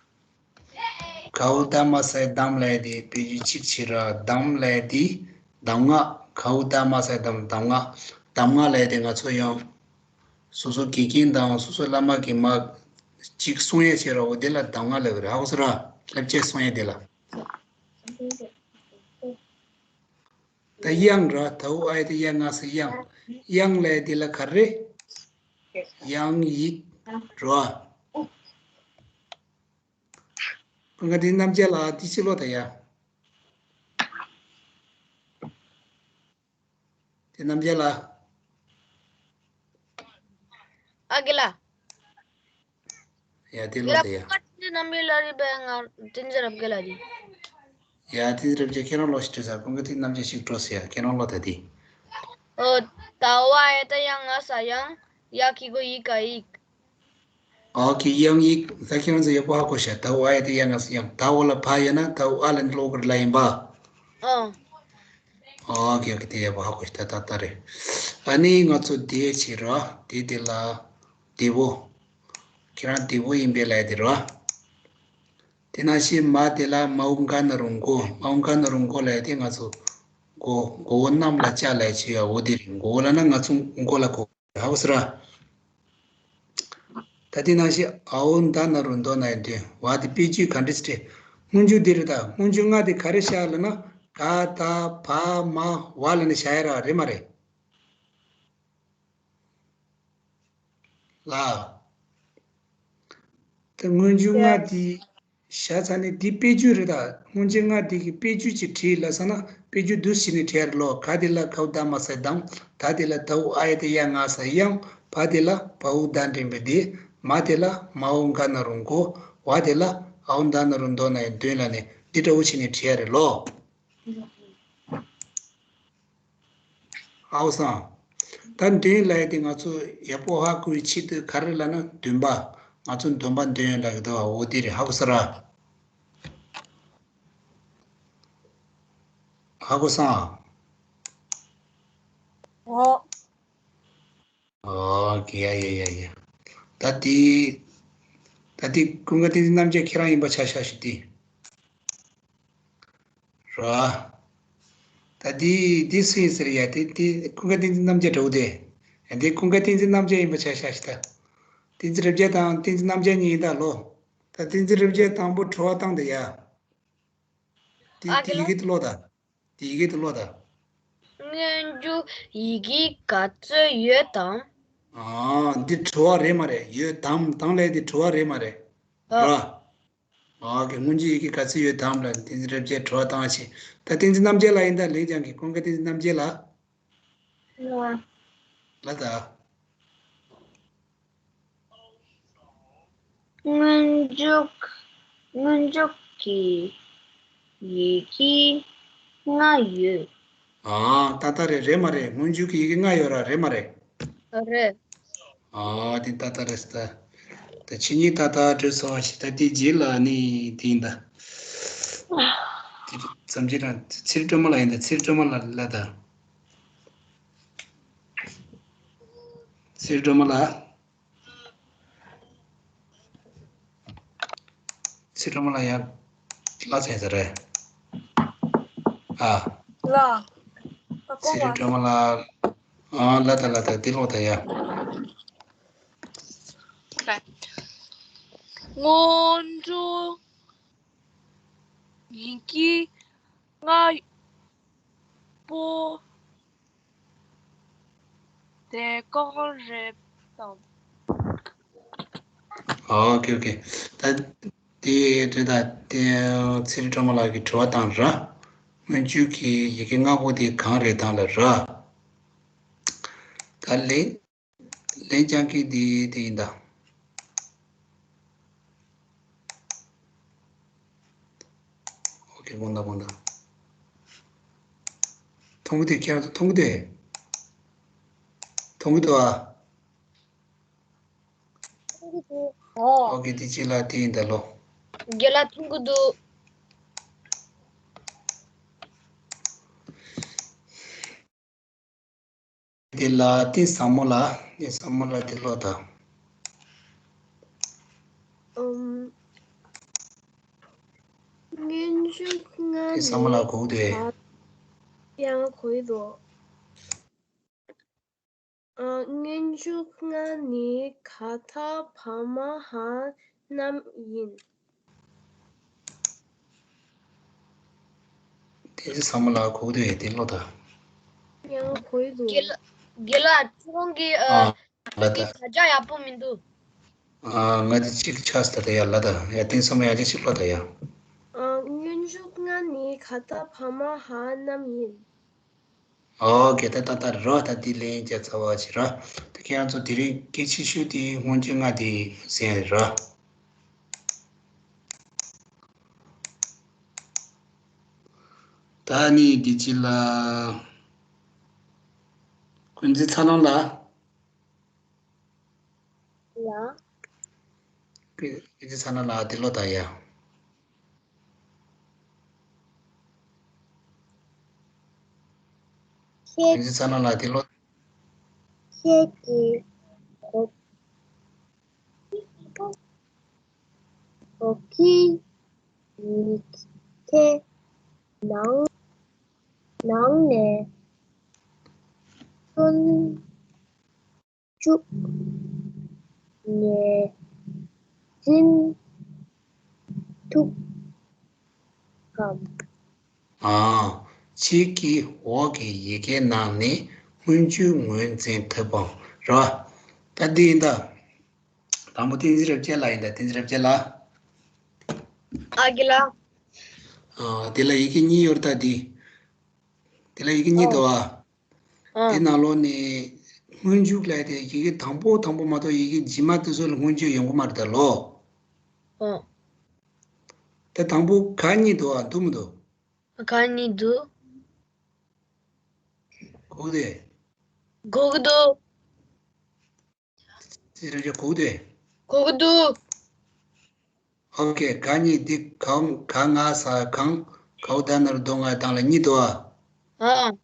གའུ་ཏ་མ་སའི་དམ་ལབ་དེ་དཔེ་བརྗོད་གཅིག་བྱས་ར། དམ་ལབ་དེ་གདམས་ངག་གའུ་ཏ་མ་སའི་དམ། གདམས་ངག་གདམས་ངག་ལབ་དེ་ང་ཚོ་ཡང་སོ་སོ་དགེ་རྒན་དང་སོ་སོ་བླ་མ་གིས་མར་ཅིག་གསུང་ཡས་བྱས་ར། འོ་དེ་ལ་གདམས་ངག་ལབ་ཀྱི་རེད། ཧ་གོ་སོང་ར། བསླབ་བྱ་གསུང་ཡས་དེ་ལ། ད་དབྱངས་ར། དའོ་ཨའི་ཏ་ཡ་ང་སའི་དབྱངས། དབྱངས་ལབ་དེ་ལ་ག་རེ། དབྱངས་ཡིག་ར། ཀུན་དགའ་བསྟན་འཛིན་རྣམ་རྒྱལ་ལགས། དེ་ཕྱི་ལོགས་ད་ཡ། དེ་རྣམ་རྒྱལ་ལགས། ཨ་རྒན་ལགས། ཡ་དེ་ལོགས་ད་ཡ། ཀུན་དགའ་བསྟན་འཛིན་རྣམ་རྒྱལ་ལགས་རེད་པས། ང་བསྟན་འཛིན་རབ་རྒྱས་ལགས་རེད། ཡ་བསྟན་འཛིན་རབ་རྒྱས་ཁྱེད་རང་ལོགས་ཤིག་འགྲོ་ས། ཀུན་དགའ་བསྟན་འཛིན་རྣམ་རྒྱལ་ཞིག་འགྲོ་ས་ཡ། ཁྱེད་རང་ལོགས་ད་དེ། ཨོ། དའོ་ཨའི་ཏ་ཡ་ང་སའི་དབྱངས། ཡ་གི་གུ་ཡི་ག་ཡིག་ཨོ་ཁེ། དབྱངས་ཡིག་ད་ཁྱེད་རང་ཚོ་ཡག་པོ་ཧ་གོ་ཤག་དའོ་ཨའི་ཏ་ཡ་ང་སའི་དབྱངས། དའོ་ལ་བ་ཡོད་ན་དའོ་ཨ་ལ་ནི་ཀློག་གི་རེད་ལབ་ཡིན་པ། ཨོ། ཨོ་ཁེ་ཨོ་ཁེ། དེ་ཡག་པོ་ཧ་གོ་ཤག་ད་ད་ལྟ་རེད། ཨ་ནི་ང་ཚོ་དེ་བྱེད་ར། དེ་དེ་ལ་དེ་བོ། ཁྱེད་རང་དེ་བོ་ཡིན་པས་ལབ་དེ་ར། དེ་ནང་བཞིན་མ་དེ་ལ་མའོ་ག་ན་རོ་མགོ། མའོ་ག་ན་རོ་མགོ་ལབ་དེ་ང་ཚོ་མགོ། མགོ་བོ་གནམ་ལ་བཅའ་ལབ་བྱས་ཡ། འོ་དེ་རེད། མགོ་བོ་ལབ་ན་ང་ཚོ་མགོ་ལ་གོ། ཧ་གོ་སོང་ར། ད་དེ་ནང་བཞིན་ཨའོ་ད་ན་རོ་མདོ་ན་ཡི་དོན། བ་དེ་དཔེ་བརྗོད་ག་འདྲ་ཞིག་རེད། སྔོན་འཇུག་དེ་རེད། ད་སྔོན་འཇུག་ལྔ་དེ་ག་རེ་བཞག་ལབ་ན། ག་ད་བ་མ་བ་ལབ་ནས་བཞག་ཡ་ར། རེད་མ་རེད། ལ། ད་སྔོན་འཇུག་ལྔ་དེ་བཞག་ཚར་ནས། འདི་དཔེ་བརྗོད་རེད། ད་སྔོན་འཇུག་ལྔ་དེ་གི་དཔེ་བརྗོད་ཅིག་བྲིས་ལབ་སོང་ན། དཔེ་བརྗོད་འདི་བྱས་ནས་བྲིས་ཡ་རེད་ལོ། ག་དེ་ལ་གའུ་ཏ་མ་སའི་དམ། ད་དེ་ལ་དའོ་ཨའི་ཏ་ཡ་ང་སའི་དབྱངས། བ་དེ་ལ་བའོ་ད་འགྲེང་བུ་དེ། མ་དེ་ལ་མའོ་ག་ན་རོ་མགོ། བ་དེ་ལ་ཨའོ་ད་ན་རོ་མདོ་ན་ཡི་དོན་ལབ་ནས་འདི་འདྲ་བོ་བྱས་ནས་བྲིས་ཡ་རེད་ལོ། ཧ་གོ་སོང་། ད་འདོན་ལབ་ཡ་དེ་ང་ཚོ་ཡག་པོ་ཧ་གོ་བའི་ཆེད་དུ་ག་རེ་ལབ་ན། འདོན་པ། ང་ཚོ་འདོན་པ་འདོན་ཡ་ལབ་ཀྱི་འདུག་འོ་དེ་རེད། ཧ་གོ་སོང་ར། ཧ་གོ་སོང་། ཨོ། ཨོ་ཁེ། ཡ་ཡ་ཡ་ཡ། ད་དེ། ད་དེ་ཀུན་དགའ་བསྟན་འཛིན་རྣམ་རྒྱལ་ཁྱེད་རང་ཡིན་པ་ཆ་བཞག་ཞིག་དེ། ར། ད་དེ་དེ་སུ་ཡིན་ཟེར་ཡ། དེ་དེ་ཀུན་དགའ་བསྟན་འཛིན་རྣམ་རྒྱལ་འདྲ་བོ་དེ། ཡ་དེ་ཀུན་དགའ་བསྟན་འཛིན་རྣམ་རྒྱལ་ཡིན་པ་ཆ་བཞག་ཞིག་ད། བསྟན་འཛིན་རབ་རྒྱས་དང་བསྟན་འཛིན་རྣམ་རྒྱལ་གཉིས་ཡིན་ད་ལོ། ད་བསྟན་འཛིན་རབ་རྒྱས་དང་པོ་དྲི་བ་བཏང་དེ་ཡ། དེ་ཨ་དེ་ཡི་གེ་དེ་ཀློག་ད། དེ་ཡི་གེ་དེ་ཀློག་ད། སྔོན་འཇུག་ཡི་གེ་ག་ཚོད་ཡོད་དམ། ཨ། འདི་དྲི་བ་རེད་མ་རེད། ཡོད་དམ། དམ་ལབ་དེ་དྲི་བ་རེད་མ་རེད། ཨ། ར། ཨ་ཀེ། སྔོན་འཇུག་ཡི་གེ་ག་ཚོད་ཡོད་དམ་ལ་བསྟན་འཛིན་རབ་རྒྱས་དྲི་བ་བཏང་བྱས། ད་བསྟན་འཛིན་རྣམ་རྒྱལ་ལགས་ཡིན་ད། ལེགས་བྱང་གི་ཀུན་དགའ་བསྟན་འཛིན་རྣམ་རྒྱལ་ལགས། ལ། ལ་ད། སྔོན་འཇུག་སྔོན་འཇུག་གི་ཡི་གེ་ལྔ་ཡོད། ཨ། ཏག་ཏག་རེད། རེད་མ་རེད། སྔོན་འཇུག་གི་ཡི་གེ་ལྔ་ཡོད་ར། རེད་མ་རེད། རེད། ཨ། དེ་ཏག་ཏག་རེད་ད། ད་ཕྱི་ཉིན་ཏག་ཏག་འགྲོ་སོང་བ་ཞིག་ད་དེ་རྗེས་ལ་ནི་དེ་ཡིན་ད། དེ་མཚམས་སྦྱོར་རང་ཚེ་རིང་སྒྲོལ་མ་ལགས་ཡིན་ད། ཚེ་རིང་སྒྲོལ་མ་ལགས་ལ་ད། ཚེ་རིང་སྒྲོལ་མ་ལགས། ཚེ་རིང་སྒྲོལ་མ་ལགས་ཡར་ལ་ཚར་ས་རེད། ཨ། ལ། ཚེ་རིང་སྒྲོལ་མ་ལགས། ཨ། ལ་ད་ལ་ད་འདི་ཀློག་ད་ཡ། སྔོན་འགྲོ་ཡི་གེ་ལྔ་པོ། དེ་གང་རེད་དམ། ཨོ་ཁེ་ཨོ་ཁེ། ད་དེ་དེ་ད་དེ་ཚེ་རིང་སྒྲོལ་མ་ལགས་ཀྱིས་དྲི་བ་བཏང་ར། སྔོན་འཇུག་གི་ཡི་གེ་ལྔ་པོ་དེ་གང་རེད་དམ་ལབ་ར། ད་ལེགས་ལེགས་བྱང་གི་དེ་དེ་ཡིན་ད། སྐད་གོང་ན་གོང་ད། མཐོང་གི་འདུག་ཁྱེད་རང་ཚོ་མཐོང་གི་འདུག་མཐོང་གི་འདུག་ཨ། མཐོང་གི་འདུག་ཨོ། ཨོ་ཀེ། དེ་གཅིག་ལ་དེ་ཡིན་ད་ལོ། རྒན་ལགས་མཐོང་གི་འདུག་དེ་ལ་དེ་ཟབ་མོ་ལ། དེ་ཟབ་མོ་ལ་དེ་ཀློག་དང་། ཨམ། སྔོན་འཇུག་ལྔ་དེ་ཟབ་མོ་ལ་ནི་གོ་དེ། ག་ཡང་གོ་ཡི་རོ། ཨ། སྔོན་འཇུག་ལྔ་ནི་ག་ད་བ་མ་འ་རྣམས་ཡིན། དེ་ཚོ་ཚང་མ་ལ་གོ་གི་འདུག་དེ་ཀློག་དང་། ཡང་གོ་ཡི་འདུག་རྒན་ལགས། རྒན་ལགས། ཁྱེད་རང་གི་ཨ། ཨ་ལ་ད། གི་དྲ་རྒྱ་ཡག་པོ་མི་འདུག་ཨ། ང་དེ་གཅིག་ཆགས་ད་ད་ཡ་ལ་ད་ཡ། དེ་ཚང་མ་ཡ་གཅིག་གཅིག་ཀློག་ད་ཡ། ཨ། སྔོན་འཇུག་ལྔ་ནི་ག་ད་བ་མ་འ་རྣམས་ཡིན། ཨོ་ཀེ། ད་ད་ད་རོ། ད་འདི་ལན་རྒྱག་ཚར་བ་ཅིག་ར། ད་ཁྱེད་རང་ཚོ་དེ་རིང་གལ་ཆེ་ཤོས་དེ་སྔོན་འཇུག་ལྔ་དེ་གསན་རེད་ར། ད་ནི་འདི་ཅི་ལ། ཀུན་གཟིགས་ཚ་ལང་ལ། ཡ། ཀུན་གཟིགས་ཚ་ལང་ལ་དེ་ཀློག་དང་ཡ། ཁྱེད། ཀུན་གཟིགས་ཚ་ལང་ལ་དེ་ཀློག་ཁྱེད་ཀྱིས་གོ། གོ་ཁྱི་ཡི་ཁའི་ནང་ནང་ནས་ཚོན་བཅུག་ནས་འཛིན་ཐུབ་གམ། ཨ། ཁྱེད་ཀྱིས་འོག་གི་ཡི་གེའི་ནང་ནས་སྔོན་འཇུག་ངོས་འཛིན་ཐུབ་བམ་ར། ད་འདི་ཡིན་ད། དང་པོ་བསྟན་འཛིན་རབ་རྒྱས་ལགས་ཡིན་ད། བསྟན་འཛིན་རབ་རྒྱས་ལགས། ཨ་རྒན་ལགས། ཨ། དེ་ལ་ཡི་གེ་གཉིས་ཡོད་ད་འདི། དེ་ལ་ཡི་གེ་གཉིས་འདུག་ཨ། ཨ། དེ་ནང་ལོགས་ནས་སྔོན་འཇུག་ལབ་དེ་ཡི་གེ་དང་པོ་དང་པོ་མ་གཏོགས་ཡི་གེ་རྗེས་མ་དེ་ཚོ་ལ་སྔོན་འཇུག་ཡོང་གི་མ་རེད་ད་ལོ། ཨ། དེ་དང་པོ་ག་གཉིས་འདུག་ཨ། འདུག་མི་འདུག་ག་གཉིས་འདུག་གོ་གི་འདུག་གོ་གི་འདུག་ཅི་རེད་ཅེ་གོ་གི་འདུག་གོ་གི་འདུག་ཨོ་ཀེ། ག་གཉིས་འདི་ག་ག་ང་ས་གང་། གའོ་ད་ན་རོ་ལྡོ་ང་དང་ལ་གཉིས་འདུག་ཨ། ཨ།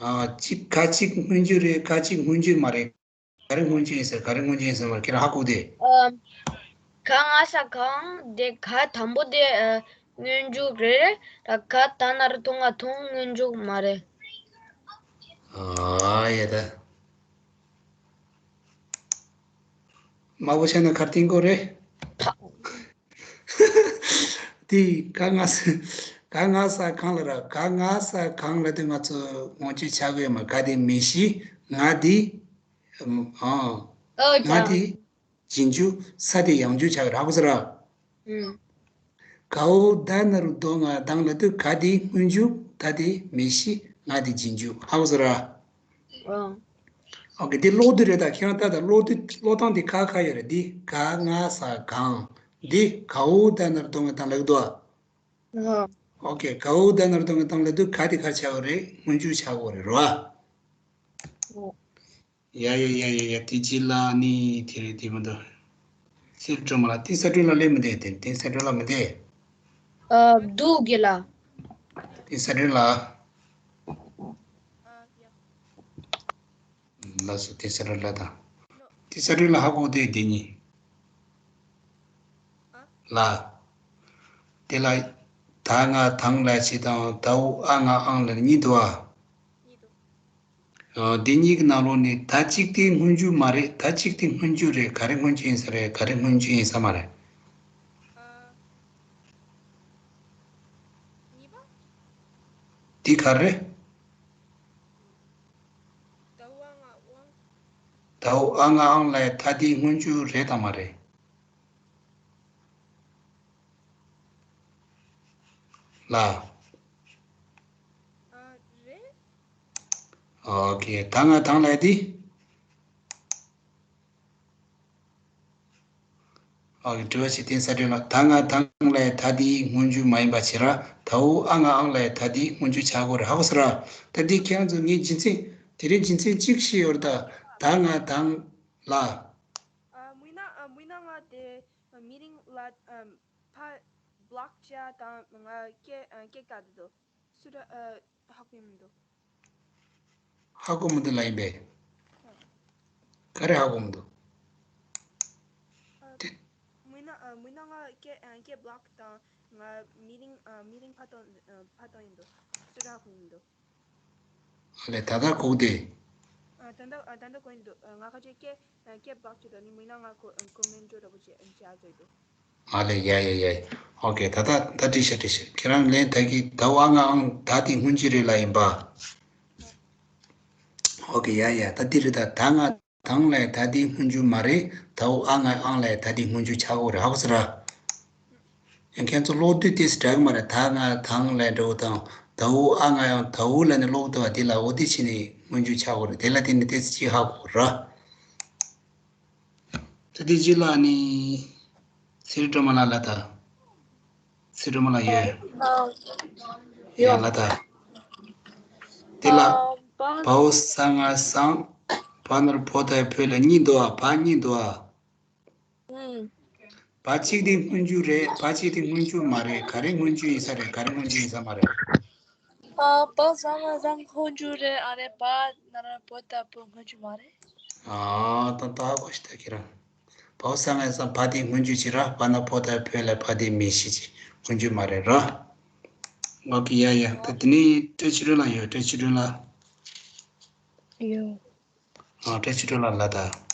ཨ། གཅིག་ག་གཅིག་སྔོན་འཇུག་རེད། ག་གཅིག་སྔོན་འཇུག་མ་རེད། ག་རེ་སྔོན་འཇུག་ཡིན་ཟེར། ག་རེ་སྔོན་འཇུག་ཡིན་ཟེར་མ་ཁྱེད་རང་ཧ་གོ་དེ། ཨ། ག་ང་ས་གང་དེ་ག་དང་པོ་དེ་ཨ། སྔོན་འཇུག་རེད། ད་ག་ད་ན་རོ་ལྡོ་ང་ལྡོང་སྔོན་འཇུག་མ་རེད། ཨ་ཡ་ད། དམར་པོ་ཆགས་ན་གར་སྟེང་སྐོར་རེད། ཕ། དེ་ག་ང་ས་ག་ང་ས་གང་ལ་ར། ག་ང་ས་གང་ལ་དེ་ང་ཚོ་སྔོན་འཇུག་ཆགས་ཀྱི་ཡོད་མ། ག་དེ་མི་ཤི། ང་དེ། ཨ། ཨོ་ང་ད། དེ་རྗེས་འཇུག་ས་དེ་ཡང་འཇུག་ཆགས་ར་གོ་ས་ར། ཨུམ། གའོ་ད་ན་རོ་ལྡོ་ང་དང་ལ་དུ་ག་དེ་སྔོན་འཇུག་ད་དེ་མི་ཤི། ང་དེ་རྗེས་འཇུག་ཧ་གོ་ས་ར། ཨོ། ཨོ་ཀེ། འདི་ཀློག་དུས་རེད་ད། ཁྱེད་རང་ལྟ་ད། ཀློག་དུས་ཀློག་སྟངས་འདི་ཁ་ཁ་ཡོད་རེད། འདི་ག་ང་ས་གང་། འདི་གའོ་ད་ན་རོ་ལྡོ་ང་དང་ལ་གི་འདུག་ཨ། ཨོ། ཨོ་ཀེ། གའོ་ད་ན་རོ་ལྡོ་ང་དང་ལ་དུ་ག་དེ་ག་ཆགས་ཡོད་རེད། སྔོན་འཇུག་ཆགས་ཡོད་རེད་རོ། ཨོ། ཡ་ཡ་ཡ་ཡ་ཡ། དེ་རྗེས་ལ་ནི་དེ་རེད་དེ་མི་འདུག་སེ་སྒྲོལ་མ་ལགས། དེ་སེ་སྒྲོལ་ལགས་སླེབས་མི་འདུག་དེ་དེ་སེ་སྒྲོལ་ལགས་མི་འདུག་ཨ། འདུག་རྒན་ལགས། དེ་སེ་སྒྲོལ་ལགས། ལགས་སོ། དེ་སེ་སྒྲོལ་ལགས་དང་། དེ་སེ་སྒྲོལ་ལགས་ཧ་གོ་དེ་དེ་གཉིས། ལ། དེ་ལ་ད་ང་དང་ལ་ཆེ་དང་ད་འུ་ཨ་ང་ཨང་ལ་གཉིས་འདུག་ཨ། ཨ། འདི་གཉིས་ཀྱི་ནང་ལོགས་ནས་ད་གཅིག་དེ་སྔོན་འཇུག་མ་རེད། ད་གཅིག་དེ་སྔོན་འཇུག་རེད། ག་རེ་སྔོན་འཇུག་ཡིན་ས་རེད། ག་རེ་སྔོན་འཇུག་ཡིན་ས་མ་རེད། ཨ། གཉིས་པ། འདི་ག་རེ། ད་འུ་ཨ་ང་ཨང་། ད་འུ་ཨ་ང་ཨང་ལ་ད་དེ་སྔོན་འཇུག་རེད་དང་མ་རེད། ལ། ཨ། རེད། ཨོ་ཀེ། ད་ང་དང་ལ་དེ། ཨ་དྲི་བ་ཞིག་བསྟན་ས་དྲན་ལ། ད་ང་དང་ལས་ད་དེའི་སྔོན་འཇུག་མ་ཡིན་པ་བྱེད་ར། ད་འུ་ཨ་ང་ཨང་ལས་ད་དེའི་སྔོན་འཇུག་ཆགས་དགོས་རེད། ཧ་གོ་སོང་ར། ད་འདི་ཁྱེད་རང་ཚོ་ངའི་རྒྱུ་མཚན་དེ་རིང་རྒྱུ་མཚན་གཅིག་ཤེས་ཡོད་རེད། ད་ད་ང་དང་ལ། ཨ་མུན་ན་ཨ་མུན་ན་ང་དེ་མི་རིང་ལ་ཨ་ཕ་བློག་བྱས་དང་ང་སྐད་ཨ་སྐད་བཏང་འདུག་སུ་ར་ཨ་ཧ་གོ་མི་འདུག་ཧ་གོ་མི་འདུག་ལ་ཡིན་པས། ག་རེ་ཧ་གོ་མི་འདུག་ཨ་དེ། མུན་ན་ཨ་མུན་ན་ང་སྐད་ཨ་སྐད་བློག་དང་ང་མི་རིང་ཨ་མི་རིང་ཕ་བཏང་ཨ་ཕ་བཏང་ཡིན་འདུག་སུ་ར་ཧ་གོ་མི་འདུག་ཨ་ལས་ད་ལྟ་གོ་གི་འདུག་ཨ་ད་ལྟ་ཨ་ད་ལྟ་གོ་ཡིན་འདུག་ཨ་ང་ཁ་ཆེ་སྐད་ཨ་སྐད་བློག་བྱས་དང་ནི་མུན་ན་ང་ཁོ་ཨ་ཁོ་མེན་ཊི་འདྲ་པོ་བྱས་བྱས་ཨ་ཚོད་འདུག་ཨ་ལས་ཡ་ཡ་ཡ། ཨོ་ཁེ། ད་ད་ད་འགྲིག་ཤག་འགྲིག་ཤག་ཁྱེད་རང་ལན་ད་གི་ད་འུ་ཨ་ང་ཨང་ད་དེ་སྔོན་འཇུག་རེད་ལ་ཡིན་པ། ཨོ་ཁེ། ཡ་ཡ། ད་འདི་རེད། ད་ད་ང་དང་ལས་ད་དེ་སྔོན་འཇུག་མ་རེད། ད་འུ་ཨ་ང་ཨང་ལས་ད་དེ་སྔོན་འཇུག་ཆགས་དགོས་རེད། ཧ་གོ་སོང་ར། ཡང་ཁྱེད་ཚོ་ཀློག་དུས་ཏོག་ཙམ་འདྲ་གི་མ་རེད། ད་ང་དང་ལས་འདྲ་བོ་དང་ད་འུ་ཨ་ང་ཡང་ད་འུ་ལ་ནི་ཀློག་དུས་བ་དེ་ལ་འོ་དེ་ཕྱིན་ནས་སྔོན་འཇུག་ཆགས་དགོས་རེད། དེ་ལ་བརྟེན་ནས་ཏོག་ཙམ་ཅིག་ཧ་གོ་ར། ད་དེ་རྗེས་ལ་ནི་ཚེ་རིང་སྒྲོལ་མ་ལགས་ལ་ད། ཚེ་རིང་སྒྲོལ་མ་ལགས་ཡོད། ཡོད་ལ་ད། དེ་ལ་བའོ་ས་ང་སང་བ་ན་རོ་བོ་ད་བོད་ལ་གཉིས་འདུག་ཨ། བ་གཉིས་འདུག་ཨ། བ་གཅིག་དེ་སྔོན་འཇུག་རེད། བ་གཅིག་དེ་སྔོན་འཇུག་མ་རེད། ག་རེ་སྔོན་འཇུག་ཡིན་ས་རེད། ག་རེ་སྔོན་འཇུག་ཡིན་ས་མ་རེད། ཨ་བ་ས་ང་སང་སྔོན་འཇུག་རེད། ཨ་རེ་བ་ན་རོ་བོ་ད་བོད་སྔོན་འཇུག་མ་རེད། ཨ་ད་ད་གོ་ཤི་ད་ཁྱེད་རང་། བའོ་ས་ང་སང་བ་དེ་སྔོན་འཇུག་བྱེད་ར། བ་ན་བོ་ད་བོད་ལ་བ་དེ་མི་ཤི་ཅི་སྔོན་འཇུག་མ་རེད་ར། ཨོ་ཁེ། ཡ་ཡ། ད་དེ་ནས་བཀྲ་ཤིས་སྒྲོལ་ལགས་ཡོད། བཀྲ་ཤིས་སྒྲོལ་ལགས། ཡོད། ཨ་བཀྲ་ཤིས་སྒྲོལ་ལགས་ལ་ད།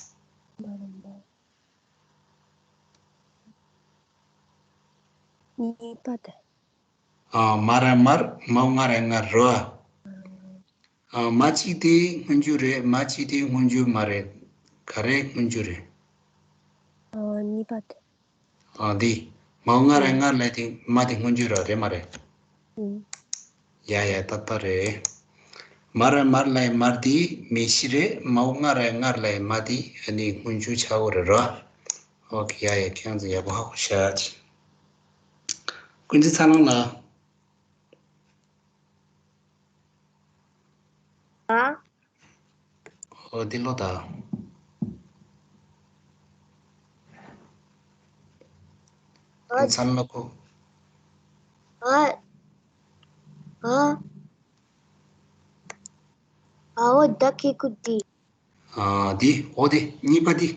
གཉིས་པ་དེ། ཨ་མ་ར་མར་མའོ་ང་ར་ངར་རོ། ཨ་མ་གཅིག་དེ་སྔོན་འཇུག་རེད། མ་གཅིག་དེ་སྔོན་འཇུག་མ་རེད། ག་རེ་སྔོན་འཇུག་རེད། ཨ་གཉིས་པ་དེ། ཨ་འདི། མའོ་ང་ར་ངར་ལ་དེ་མ་དེ་སྔོན་འཇུག་ར་རེད་མ་རེད། ཡ་ཡ་ཏག་ཏག་རེད། མ་ར་མར་ལ་ཡི་མར་དེ་མི་ཤི་རེད། མའོ་ང་ར་ངར་ལ་ཡི་མ་དེ་ཨ་ནི་སྔོན་འཇུག་ཆགས་དགོས་རེད་ར། ཨོ་ཁེ། ཡ་ཡ། ཁྱེད་རང་ཚོ་ཡག་པོ་ཧ་གོ་ཤག་ཀུན་གཟིགས་ཚ་ལང་ལ། ཨ། ཨོ་འདི་ལོ་ད། ཨ། ཀུན་ཚ་ལ་ཁོ། ཨ། ཨ། ཨ་འོ་ད་ཁེ་ཀུ་ཏི། ཨ་འདི་འོ་དེ་གཉིས་པ་འདི།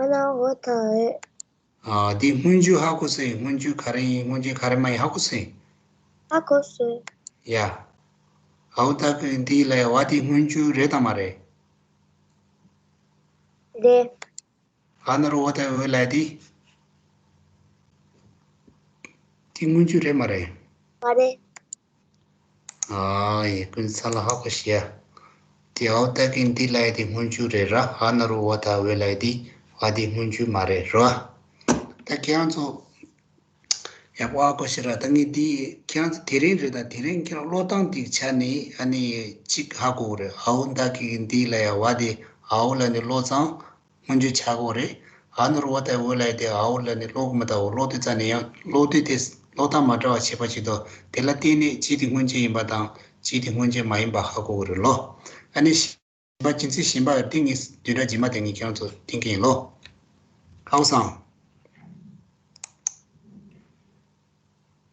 ཨ་ན་འོ་ད་ཨེ། ཨ་འདི་སྔོན་འཇུག་ཧ་གོ་སོང་། སྔོན་འཇུག་ག་རེ་ཡིན། སྔོན་འཇུག་ག་རེ་མ་ཡིན་ཧ་གོ་སོང་། ཧ་གོ་སོང་། ཡ། ཨའོ་ད་གི་འདི་ལ་ཡ་བ་འདི་སྔོན་འཇུག་རེད་དམ་མ་རེད། རེད། ཨ་ན་རོ་བོ་ད་འོ་ལ་འདི། འདི་སྔོན་འཇུག་རེད་མ་རེད། མ་རེད། ཨ་ཡེ་ཀུན་ཚ་ལ་ཧ་གོ་ཤི་ཡ། དེ་ཨའོ་ད་གི་འདི་ལ་ཡ་འདི་སྔོན་འཇུག་རེད་ར། ཨ་ན་རོ་བོ་ད་འོ་ལ་འདི་བ་འདི་སྔོན་འཇུག་མ་རེད་ར། ད་ཁྱེད་རང་ཚོ་ཡག་པོ་ཧ་གོ་ཤི་ར། ད་ངས་འདི་ཁྱེད་རང་ཚོ་དེ་རིང་རེད། ད་དེ་རིང་ཁྱེད་རང་ཀློག་སྟངས་འདི་ཆ་ནས་ཨ་ནི་གཅིག་ཧ་གོ་གི་རེད། ཨའོ་ད་གི་འདི་ལ་ཡ་བ་འདི་ཨའོ་ལ་ནི་ཀློག་ཙང་། སྔོན་འཇུག་ཆགས་ཀྱི་ཡོད་རེད། ཨ་ནོར་བ་དང་འོ་ལ་དེ་ཨའོ་ལ་ནི་ཀློག་མི་དང་འོ་ཀློག་དུས་ཙ་ནས་ཡང་ཀློག་དུས་དེ་ཀློག་སྟངས་མ་འདྲ་བ་བྱེད་པ་ཅིག་དང་དེ་ལ་བརྟེན་ནས་གཅིག་དེ་སྔོན་འཇུག་ཡིན་པ་དང་གཅིག་དེ་སྔོན་འཇུག་མ་ཡིན་པ་ཧ་གོ་གི་རེད་ལོ། ཨ་ནི་གཞན་པ་ཅི་ཚོད་གཞན་པ་དེ་ངས་བདུན་ཕྲག་རྗེས་མ་དེ་ངས་ཁྱེད་རང་ཚོ་བསྟན་གྱི་ཡིན་ལོ། ཧ་གོ་སོང་།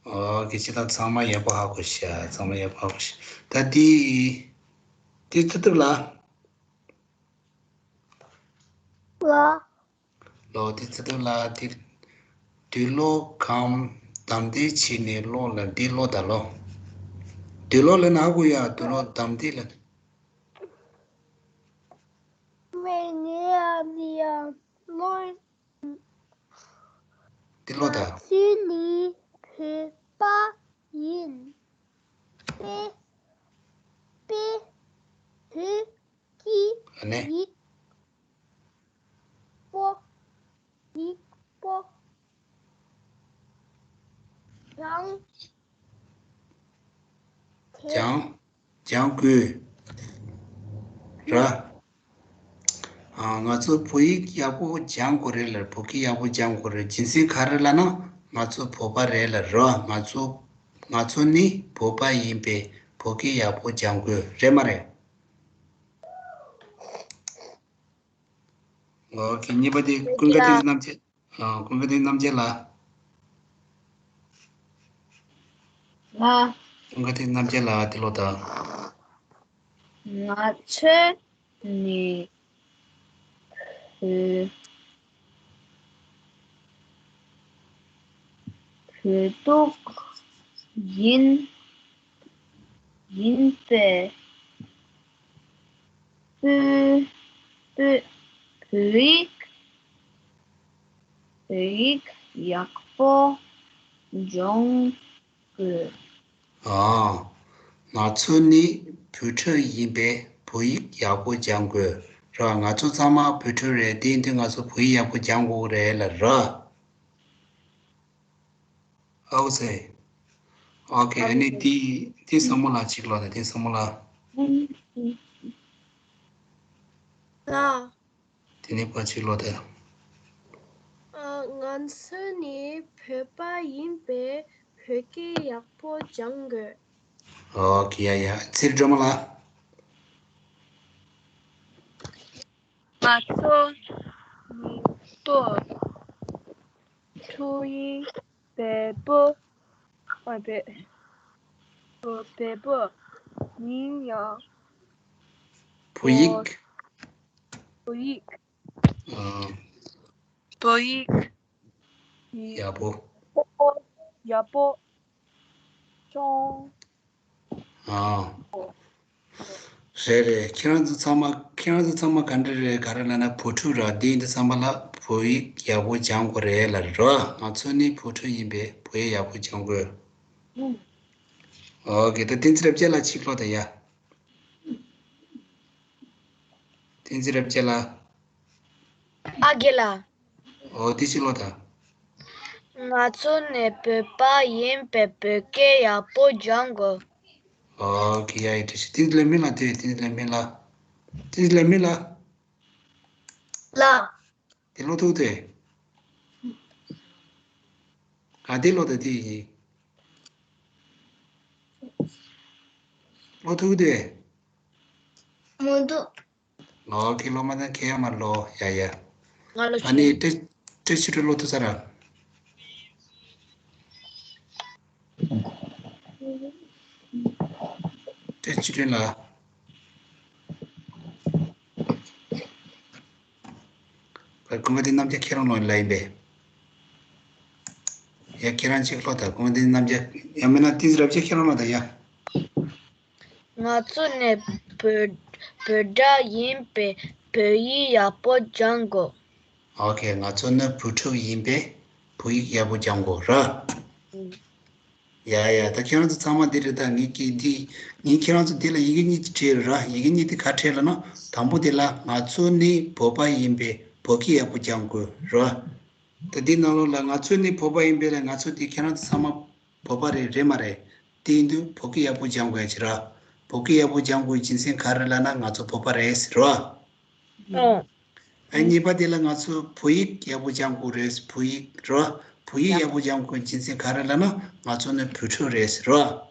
ཨོ་ཁེ། ཁྱེད་རང་ཚང་མ་ཡག་པོ་ཧ་གོ་ཤག་ཚང་མ་ཡག་པོ་ཧ་གོ་ཤག་ད་དེ་དེ་ཚོ་ཐུབ་ལ། ལ། ལོ། དེ་ཚེ་ཐར་ལ་དེ། དུག་ལོག་གམ་དམ་དེ་ཆི་ནས་ལོག་ལ་འདི་ལོ་ད་ལོ། དུག་ལོག་ལ་ན་གུ་ཡ་དུག་ལོག་དམ་དེ་ལ། མེ་ནེ་ཨ་ནི་ཡ་ལོ། འདི་ལོ་ད། ང་ཚོའི་ལི་བོད་པ་ཡིན། པེ། པེ། བོད། ཀྱི། ཨ་ནེ། ཡིག་པོ། ཡིག་པོ། ལྗང་། ལྗང་། ལྗང་ཁུ། ར། ཨ། ང་ཚོ་བོད་ཡིག་ཡག་པོ་སྦྱང་དགོས་རེད་ལ། བོད་སྐད་ཡག་པོ་སྦྱང་དགོས་རེད། རྒྱུ་མཚན་ག་རེ་ལབ་ན་ང་ཚོ་བོད་པ་རེད་ལ་རོ། ང་ཚོ་ང་ཚོ་ནི་བོད་པ་ཡིན་པས་བོད་སྐད་ཡག་པོ་སྦྱང་དགོས་རེད་མ་རེད། ཨོ་ཁེ། གཉིས་པ་དེ་ཀུན་དགའ་བསྟན་འཛིན་རྣམ་རྒྱལ། ཨ། ཀུན་དགའ་བསྟན་འཛིན་རྣམ་རྒྱལ་ལགས། ང་། ཀུན་དགའ་བསྟན་འཛིན་རྣམ་རྒྱལ་ལགས་དེ་ལོ་ད། ང་ཚོས་ནི་བོད་བོད་ཕྲུག་ཡིན་ཡིན་པས་བོད་བོད་བོད་ཡིག་བོད་ཡིག་ཡག་པོ་སྦྱོང་དགོས། ཨ། ང་ཚོ་ནི་བོད་ཕྲུག་ཡིན་པས་བོད་ཡིག་ཡག་པོ་སྦྱང་དགོས་ར། ང་ཚོ་ཚང་མ་བོད་ཕྲུག་རེད། དེ་ཡིན་དུས་ང་ཚོ་བོད་ཡིག་ཡག་པོ་སྦྱང་དགོས་རེད་ལ་ར། ཨའོ་ཙེ། ཨོ་ཁེ། ཨ་ནི་དེ་དེ་བསམ་བློ་ལ་གཅིག་ལོ་དང་དེ་བསམ་བློ་ལ། ལ། དེ་ནས་ཕར་ཕྱིར་ལོག་སྟེ། ཨ། ང་ཚོ་ནི་བོད་པ་ཡིན་པས་བོད་སྐད་ཡག་པོ་སྦྱང་དགོས། ཨོ་ཁེ། ཡ་ཡ། ཚེ་རིང་སྒྲོལ་མ་ལགས། ང་ཚོ་ནི་ཏོ་ཐུ་ཡིན་བལ་པོ། ཨ། བལ་བལ་པོ་ཡིན་ཡང་། བོད་ཡིག་བོད་ཡིག་ཨ། བོད་ཡིག་ཡག་པོ། ཡག་པོ་སྦྱོང་། ཨ། རེད་རེད། ཁྱེད་རང་ཚོ་ཚང་མ་ཁྱེད་རང་ཚོ་ཚང་མ་ག་འདྲ་རེད། ག་རེ་ལབ་ན་བོད་ཕྲུག་ར། དེ་ཡིན་དུས་ཚང་མ་ལ་བོད་ཡིག་ཡག་པོ་སྦྱང་དགོས་རེད་ལ་རོ། ང་ཚོ་ནི་བོད་ཕྲུག་ཡིན་པས་བོད་ཡིག་ཡག་པོ་སྦྱང་དགོས། ཨོ་ཁེ། ད་བསྟན་འཛིན་རབ་རྒྱས་ལགས་གཅིག་ལོ་ད་ཡ། བསྟན་འཛིན་རབ་རྒྱས་ལགས། ཨ་རྒན་ལགས། ཨོ་དེ་གཅིག་ལོ་ད། ང་ཚོ་ནི་བོད་པ་ཡིན་པས་བོད་སྐད་ཡག་པོ་སྦྱང་དགོས། ཨོ་ཁེ། ཡ་ཡི་བཀྲ་ཤིས། བསྟན་འཛིན་ལེགས་སྨོན་ལགས་དེ། བསྟན་འཛིན་ལེགས་སྨོན་ལགས། བསྟན་འཛིན་ལེགས་སྨོན་ལགས། ལགས། དེ་ལོ་ཐུག་དེ། ག་དེ་ལོ་ད་དེ་ཡིན། ལོ་ཐུག་དེ། མོ་འདུག་ལོ་ཁེ་ལོ་མ་ན་ཁེ་ཡ་མ་ལོ་ཡ་ཡ། ང་ལོ་ཨ་ནི་ཏྲེ་ཏྲེ་ཆུ་ཏྲེ་ལོ་ཐུག་ས་ར། ཏྲེ་ཆུ་ཏྲེ་ལ། ཀུན་དགའ་བསྟན་རྣམ་རྒྱལ་ཁྱེད་རང་ལོ་ལ་ཡིན་པས། ཡ་ཁྱེད་རང་གཅིག་ལོ་ད། ཀུན་དགའ་བསྟན་རྣམ་རྒྱལ། ཡ་མིན་ན་བསྟན་འཛིན་རབ་རྒྱས་ཁྱེད་རང་ལོ་ད་ཡ། ང་ཚོ་ནི་བོད་བོད་པ་ཡིན་པས་བོད་ཡིག་ཡག་པོ་སྦྱང་དགོས། ཨོ་ཁེ། ང་ཚོ་ནི་བོད་ཕྲུག་ཡིན་པས་བོད་ཡིག་ཡག་པོ་སྦྱང་དགོས་ར། ཡ་ཡ། ད་ཁྱེད་རང་ཚོ་ཚང་མ་འདི་རེད། ད་ངས་ཀྱིས་འདི་ངས་ཁྱེད་རང་ཚོ་འདི་ལ་ཡི་གེ་གཉིས་ཅིག་བྲིས་ར། ཡི་གེ་གཉིས་དེ་ག་རེ་ལབ་ན། དང་པོ་དེ་ལ་ང་ཚོ་ནི་བོད་པ་ཡིན་པས་བོད་སྐད་ཡག་པོ་སྦྱང་དགོས་ར། ད་འདི་ནང་ལོགས་ལ་ང་ཚོ་ནི་བོད་པ་ཡིན་པས་ལ། ང་ཚོ་དེ་ཁྱེད་རང་ཚོ་ཚང་མ་བོད་པ་རེད་རེད་མ་རེད། དེ་ཡིན་དུས་བོད་སྐད་ཡག་པོ་སྦྱང་དགོས་ཡ་ཅིག་ར། བོད་སྐད་ཡག་པོ་སྦྱང་དགོས་རྒྱུ་མཚན་ག་རེ་ལབ་ན་ང་ཚོ་བོད་པ་རེད་ཟེར་ར། ཨོ། ཨ་གཉིས་པ་དེ་ལ་ང་ཚོ་བོད་ཡིག་ཡག་པོ་སྦྱང་དགོས་རེད། བོད་ཡིག་ར། བོད་ཡིག་ཡག་པོ་སྦྱང་དགོས་རྒྱུ་མཚན་ག་རེ་ལབ་ན་ང་ཚོ་ནི་བོད་ཕྲུག་རེད་ཟེར་ར།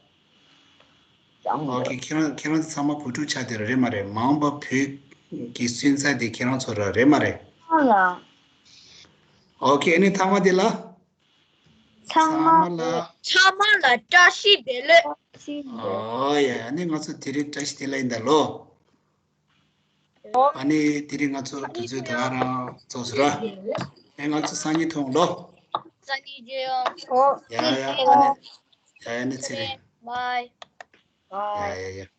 ཨོ་ཁེ། ཁྱེད་རང་ཁྱེད་རང་ཚོ་ཚང་མ་བོད་ཕྲུག་ཆགས་བསྡད་རེད་མ་རེད། མ་འོངས་པ་བོད་ཀྱི་སོན་རྩ་དེ་ཁྱེད་རང་ཚོ་ར་རེད་མ་རེད། ཨོ་ཁེ། ཨ་ནི་ཐ་མ་དེ་ལ། ཚང་མ་ཚང་མ་ལ། ཚང་མ་ལ་བཀྲ་ཤིས་བདེ་ལེགས། ཨོ་ཡ། ཨ་ནི་ང་ཚོ་དེ་རིང་བཀྲ་ཤིས་བདེ་ལེགས་ཡིན་ད་ལོ། ཨ་ནི་དེ་རིང་ང་ཚོ་དུས་ཚོད་ད་ག་རང་རྫོགས་སོང་ར། ཨེ་ང་ཚོ་སང་ཉིན་ཐུག་ལོ། སང་ཉིན་མཇལ་ཡོང་། ཡ་ཡ། ཨ་ནི་ཡ་ཡ། ཨ་ནི་ཚེ་རིང་། Bye. Bye. ཡ་ཡ་ཡ།